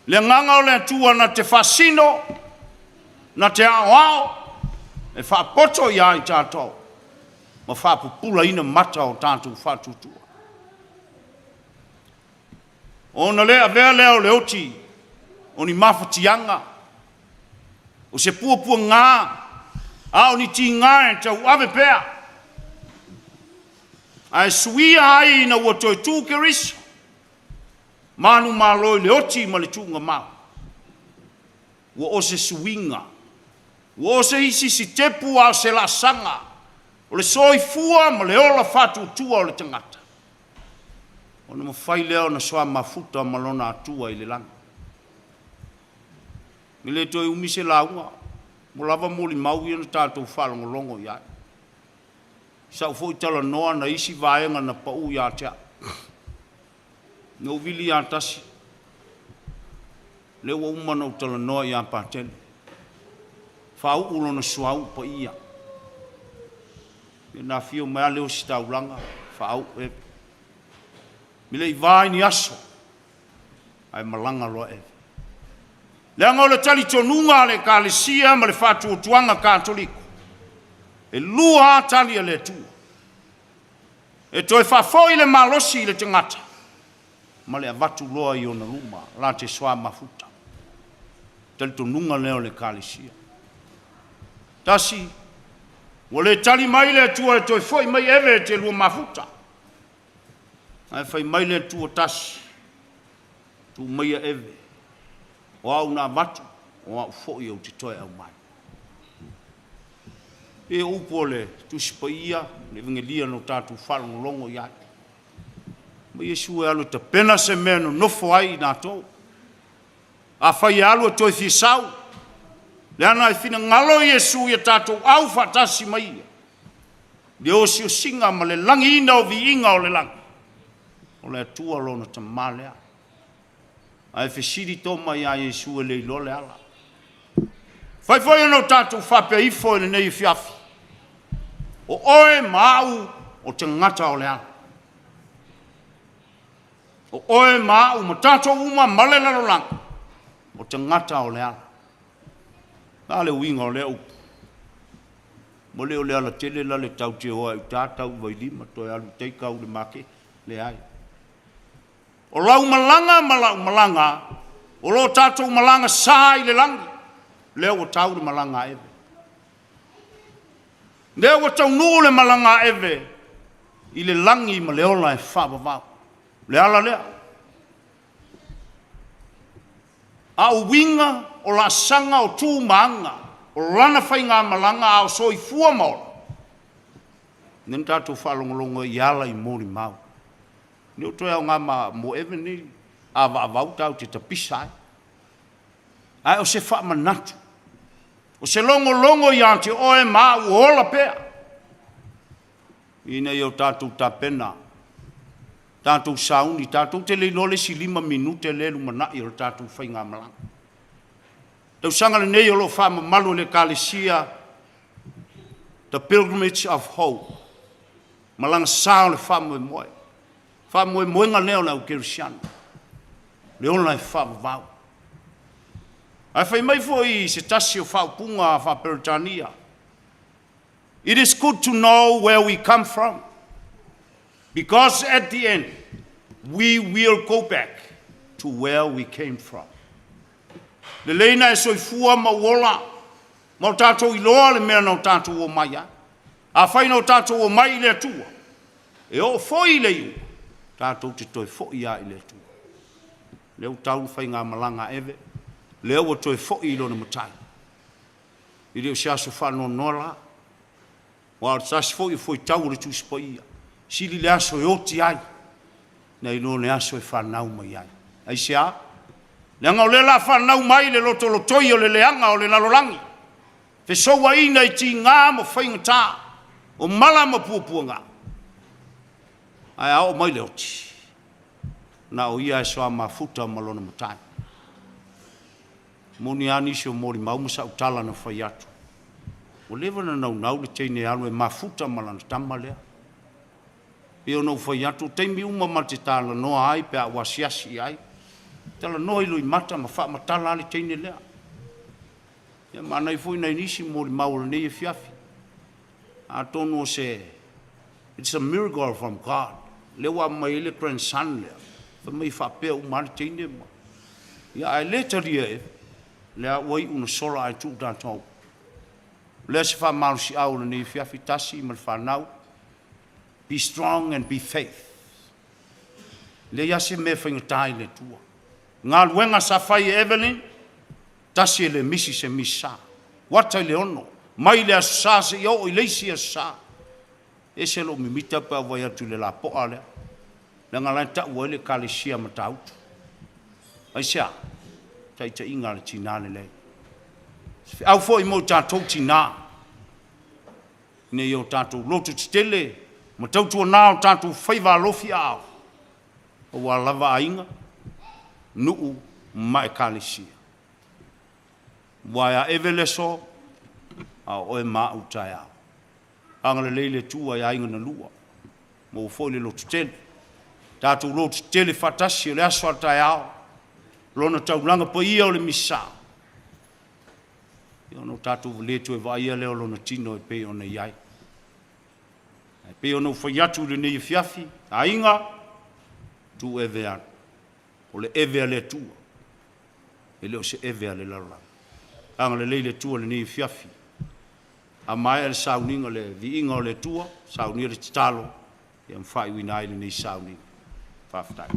Le agaga o le Atua na te faasino, na te aoao, e faapoto ia i tatou, ma faapupulaina mata o tatou faatuatua. Ona le avea lea o le oti o ni mafatiaga, o se puapuaga, a o ni tiga e tauave pea, ae suia ai ina ua toe tu Keriso, manumalo i le oti ma le tuugamau. Ua o se suiga, ua o se isi sitepu a o se laasaga, o le soifua ma le ola faatuatua o le tagata. Ona mafai lea ona soa mafuta ma lona Atua i le lagi. E le toe umi se lauga, ua lava molimau ia na tatou faalogologo i ai. I sau foi talanoa na isi vaega na pau ia te au, na ou vili lava tasi, lea ua uma ona ou talanoa ia Patele, faauu lona suauu paia. Ia na afio mai lava le ositaulaga, faauu Eve. E le i va i ni aso, ae malaga loa Eve. Leaga o le talitonuga a le Ekalesia ma le faatuatuaga Katoliko, e lua lava tali a le Atua, e toe faafoi le malosi i le tagata ma le avatu loa i ona luma la te soa mafuta. Talitonuga lea o le Ekalesia. Tasi, ua le tali mai le Atua e toe foi mai Eve e te lua mafuta. Ae fai mai le Atua tasi, tuu maia Eve, o au na avatu, o au foi ou te toe aumai. Pei o upu o le Tusi Paia, le Evegelia na o tatou faalogologo i ai. Ma Iesu e alu e tapena se mea e nonofo ai i latou. Afai e alu e toe fia sau, leaga e finagalo Iesu ia tatou au faatasi ma ia, le osiosiga ma le lagiina o viiga o le lagi, o le Atua lona Tama lea. Ae fesili Toma iā Iesu e le iloa le ala. Fai foi ona o tatou faapea ifo i lenei afiafi, o oe ma au o tagata o le ala. O oe ma au ma tatou uma ma le lalolagi, o tagata o le ala. O le a le uiga o lea upu? Ua le o le ala tele la le tau te o ai uta tau i Vailima toe alu i tai tau i le maketi. Leai. O lau malaga ma lau malaga, o lo tatou malaga sa i le lagi, lea ua tau le malaga a Eve. Lea ua taunuu le malaga a Eve i le lagi ma le ola e faavavau. O le ala lea. A o uiga o laasaga o tu ma aga. o lana faigamalaga a o soifua ma ola, lea na tatou faalogologo ai i ala i molimau. E le o toe aoga mo Eve lenei avaavau tatou te tapisa ai. Ae o se faamanatu, o se logologo ia te oe ma au o ola pea, ina ia o tatou tapena, tatou sauni, tatou te le iloa le isi 5 minute lea e lumanai o le tatou faigamalaga. Tausaga lenei o lo o faamamalu e le Ekalesia The Pilgrimage of Hope, malaga sa o le faamoemoe. Faamoemoega lea o le au kerisiano, le ola e faavavau. Ae fai mai foi se tasi o faaupuga faa-Peretania, It is good to know where we come from, because at the end, we will go back to where we came from. Lelei ona e soifua ma ou ola ma o tatou iloa le mea na o tatou omai ai. Afai na o tatou omai i le Atua, e oo foi i le iuga, tatou te toe foi lava i le Atua. Lea ua tau le faigamalaga a Eve, lea ua toe foi i lona Matai. E le o se aso faanoanoa la, aua o se tasi foi o fuaitau o le Tusi Paia, sili le aso e oti ai nai lo le aso e fanau mai ai. Aisea? Leaga o lea o le a fanau mai le lotolotoi o le leaga o le lalolagi, fesouaina i tiga ma faigata, o mala ma puapuaga. Ae a oo mai le oti, na o ia lava e soa mafuta ma lona Matai. E moni lava nisi o molimau ma sau tala na fai atu, ua leva ona naunau le teine e alu e mafuta ma lana tama lea. E pei ona ou fai atu, o taimi uma ma te talanoa ai pe a ou asiasi i ai, talanoa i loimata ma faamatala lava le teine lea. Ia manaia foi nai nisi molimau o lenei afiafi. Atonu o se, it's a miracle from God, lea ua aumai ai le grandson lea, fai mai e faapea uma lava le teine ma, ia ae le talia e Eve, lea ua iu ina sola ae tuu tatou. O lea se faamalosiau o lenei afiafi, tasi ma le fanau, be strong and be faith. E leai lava se mea e faigata i le Atua. O galuega sa fai e Evelyn, tasi e le misi se Misa. Kuata i le 6, mai le Aso Sa seia oo i le isi Aso Sa. E ese lou mimita pe a ou vaai atu i le lapoa lea, leaga o la e tau ai le Ekalesia Matautu. Aisea? Taitaiga a le tina lelei. O se feau foi mo tatou tina, ina ia o tatou loto tetele ma tautuana o tatou faiva alofiaao, aua lava aiga, nuu ma ekalesia. Aua e a Eve le aso, a o oe ma au taeao. Agalelei le Atua i aiga na lua, maua foi le lototele. Tatou lototetele faatasi, o le aso a taeao, Lona taulaga paia o le Misa, ona tatou le toe vaaia lea o Lona tino e pei ona i ai. Ae pei ona ou fai atu i lenei afiafi, aiga, tuu Eve e alu. O le Eve a le Atua, e le o se Eve a le lalolagi. Agalelei le Atua i lenei afiafi. A maea le sauniga o le viiga o le Atua, saunia le tatalo ma faaiuina ai lenei sauniga. Faafetai.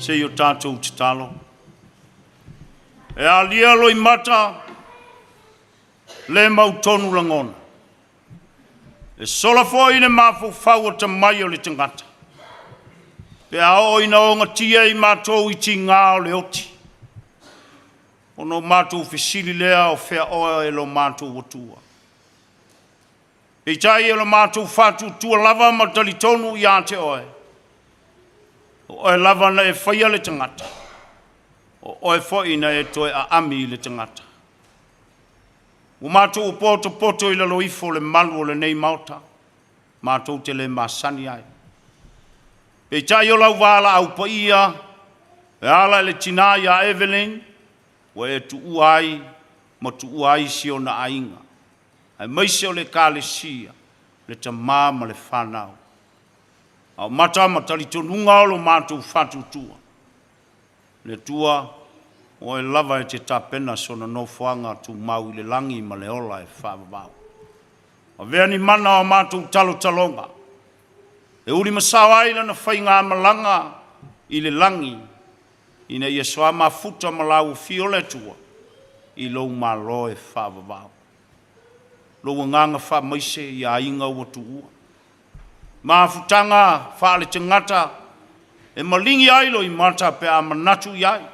Se i o tatou tatalo. E alia loimata, le mautonu lagona. E sola foi le mafaufau o tamai o le tagata. Pe a oo ina ogatia i matou i tiga o le oti, ona o matou fesili lea o fea oe e lo matou Atua. Peitai o le matou faatuatua lava ma talitonu ia te oe, o oe lava na e faia le tagata, o oe foi na e toe aami i le tagata. Ua matou potopoto i lalo ifo o le malu o lenei Maota, matou te le masani ai. Peitai o lau valaau paia e ala i le tina ia Evelyn, ua e tuua ai ma tuua ai si ona aiga, aemaise o le Ekalesia, le tama ma le fanau. A o mata ma talitonuga o lo matou faatuatua, le Atua, o oe lava e te tapena sona nofoaga tumau i le lagi ma le ola e faavavau. Avea ni mana o a matou talotaloga e ulimasao ai lana faigamalaga i le lagi, ina ia soa mafuta ma lau afio le Atua i lou Malo e faavavau. Lou agaga faamaise i aiga ua tuua, mafutaga faale-tagata e maligi ai loimata pe a manatu i ai,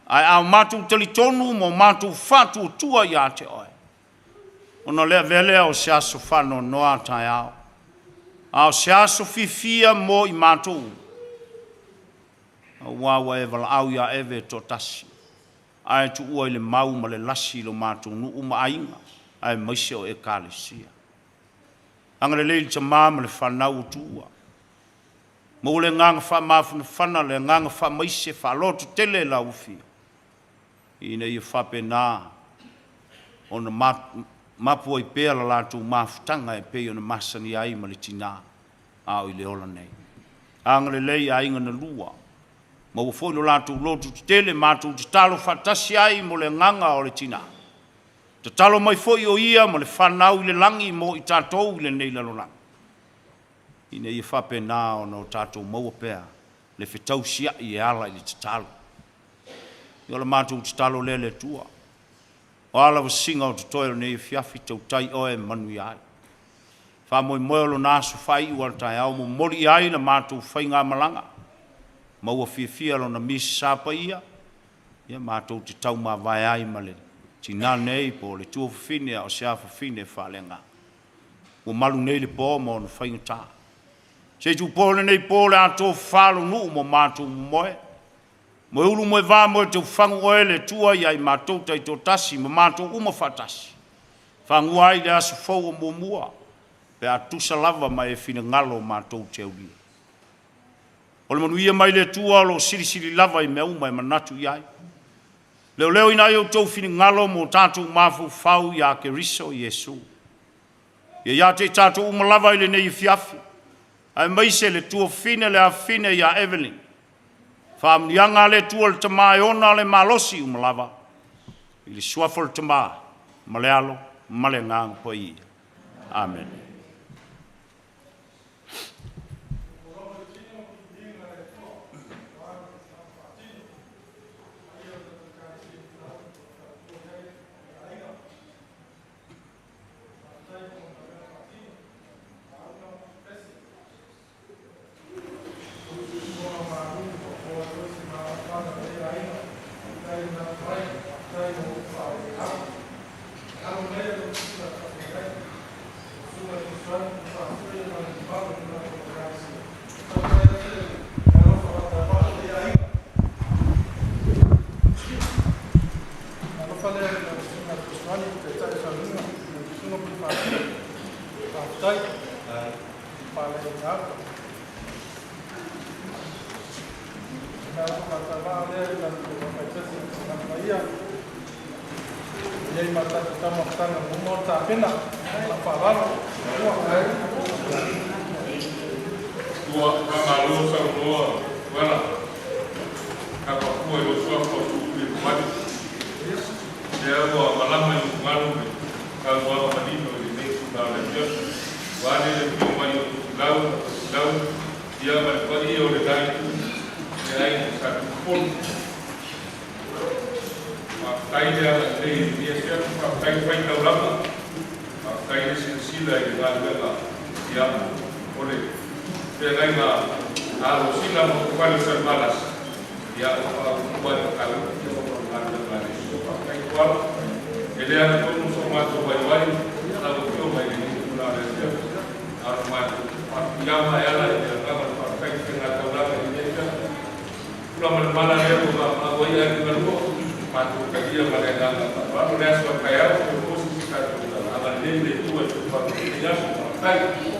ae a matou talitonu ma o matou faatuatua ia te oe, ona o le avea lea o se aso faanoanoa a taeao, a o se aso fiafia mo i matou, aua ua e valaau ia Eve e toatasi, ae tuua i le mau ma le lasi i lo matou nuu ma aiga, aemaise o Ekalesia. Agalelei i le tama ma le fanau ua tuua, maua le agaga faamafanafana, le agaga faamaise, faalototele lau afio, ina ia faapena ona mapu ai pea la latou mafutaga e pei ona masani ai ma le tina a o i le ola nei. Agalelei i aiga na lua, maua foi lo latou loto tetele matou tatalo faatasi ai mo le agaga o le tina. Tatalo mai foi o ia ma le fanau i le lagi mo i tatou i lenei lalolagi, ina ia faapena ona o tatou maua pea le fetausiai e ala i le tatalo. Ia o le matou tatalo lea le Atua, o a lavasiga o totoe o lenei afiafi, tautai oe e manuia ai. Faamoemoe o lona aso faaiu a le taeao, momoli i ai la matou faigamalaga, maua fiafia lona Misasa paia, ia matou te taumavae ai ma le tinā nei po o le tuafafine a o se afafine faaleagaga. Ua malu nei le po ma ona faigata. Se i tupo lenei po o le a tofafa lou nuu ma matou momoe. Moeulu moeva moetaufagu oe le Atua ia i matou taitoatasi ma matou uma faatasi. Fagua ai le aso fou o muamua pe a tusa lava ma e finagalo matou te aulia. O le manuia mai le Atua o lo o silisili lava i mea uma e manatu i ai. Leoleoina ai outou finagalo ma o tatou mafaufau ia Keriso Iesu. Ia ia te i tatou uma lava i lenei afiafi, aemaise le tuafafine le afafine ia Evelyn. Faamanuiaga a le Atua le Tama e ona le malosi uma lava, i le suafa o le Tama ma le Alo ma le Agaga Paia. Amene. Ua faamalo saunoa Tuala Kapapua i lou suafa o Tupuilepomani. Lea ua malama i ulugalu le saunoaga manino i lenei itula o le afiafi. Vaeane le afio mai o Tofilau ma Tofilau, ia ma le paia o lena itu i le Aiga Sa Tunumafono. Faafetai le agalelei i lenei afiafi, faafetai le fai taulaga, faafetai le silasila i le galuega, ia o le feagaiga a Alosina ma Upufai o Salevalasi, ia ua faauluulu ai Matautu ona o le galuega a le Atua. Faafetai Tuala, e le agatonu so matou vaivai lau Afioga i lenei itula o le afiafi, a o le matou faapipiama e ala i le agaga o le faafetai i le faigataulaga i lenei afiafi. Pula ma le mala lea ua maumau ai aiga galua, matou talia ma le agaga faaaloalo. Le aso a taeao, toe maua se isi tatou tala. Agalelei le Atua i tofaga o lenei aso. Faafetai.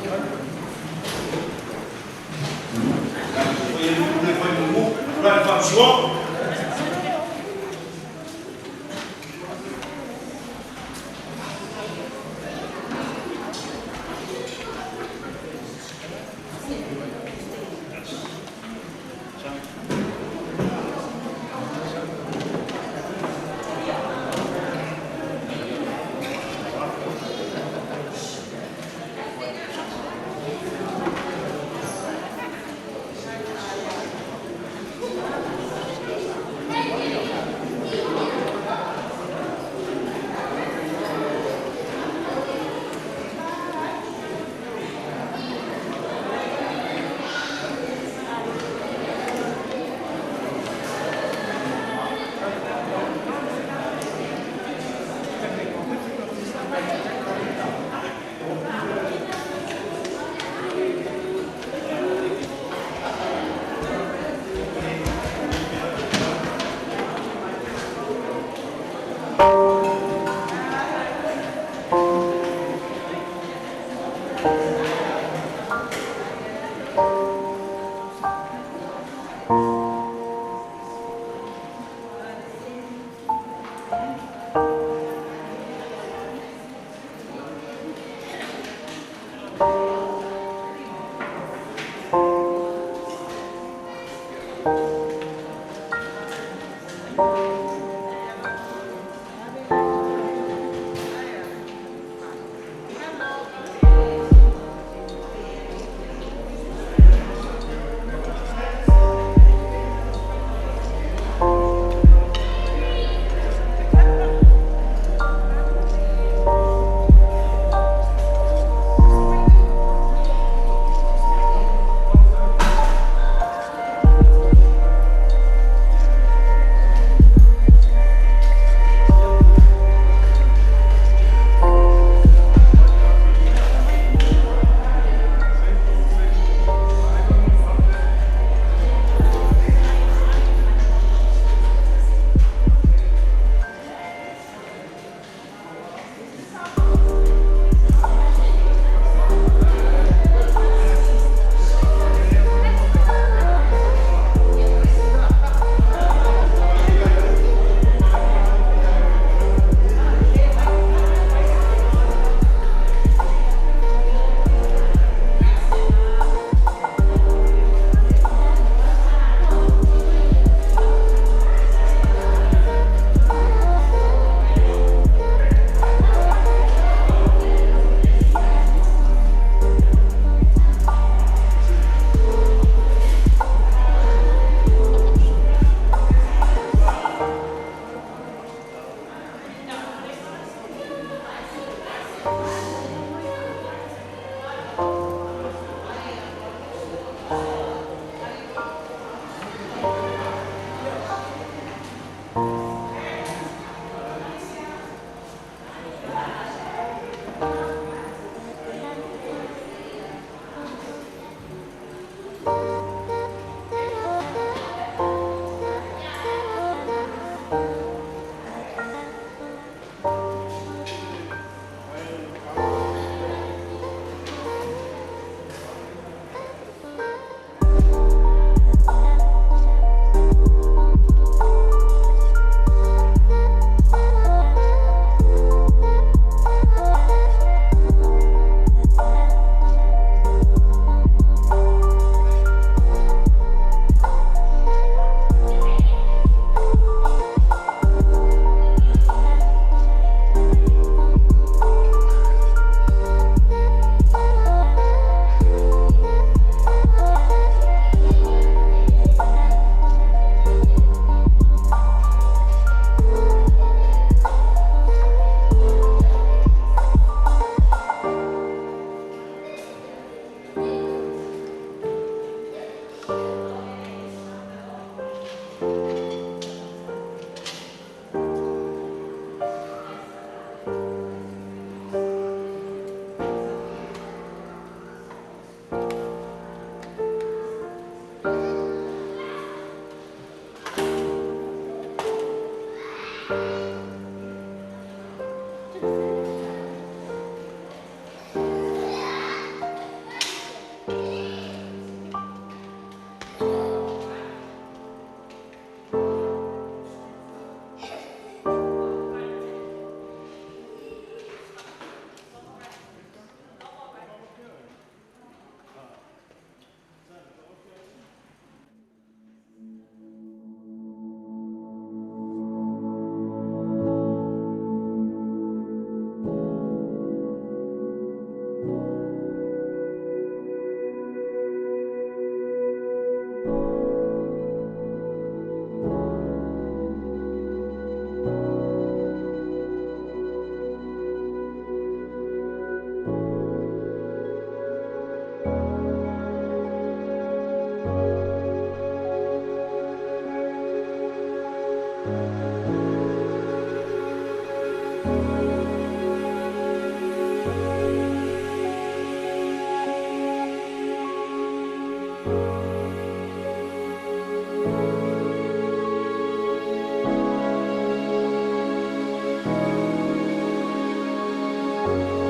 Thank you.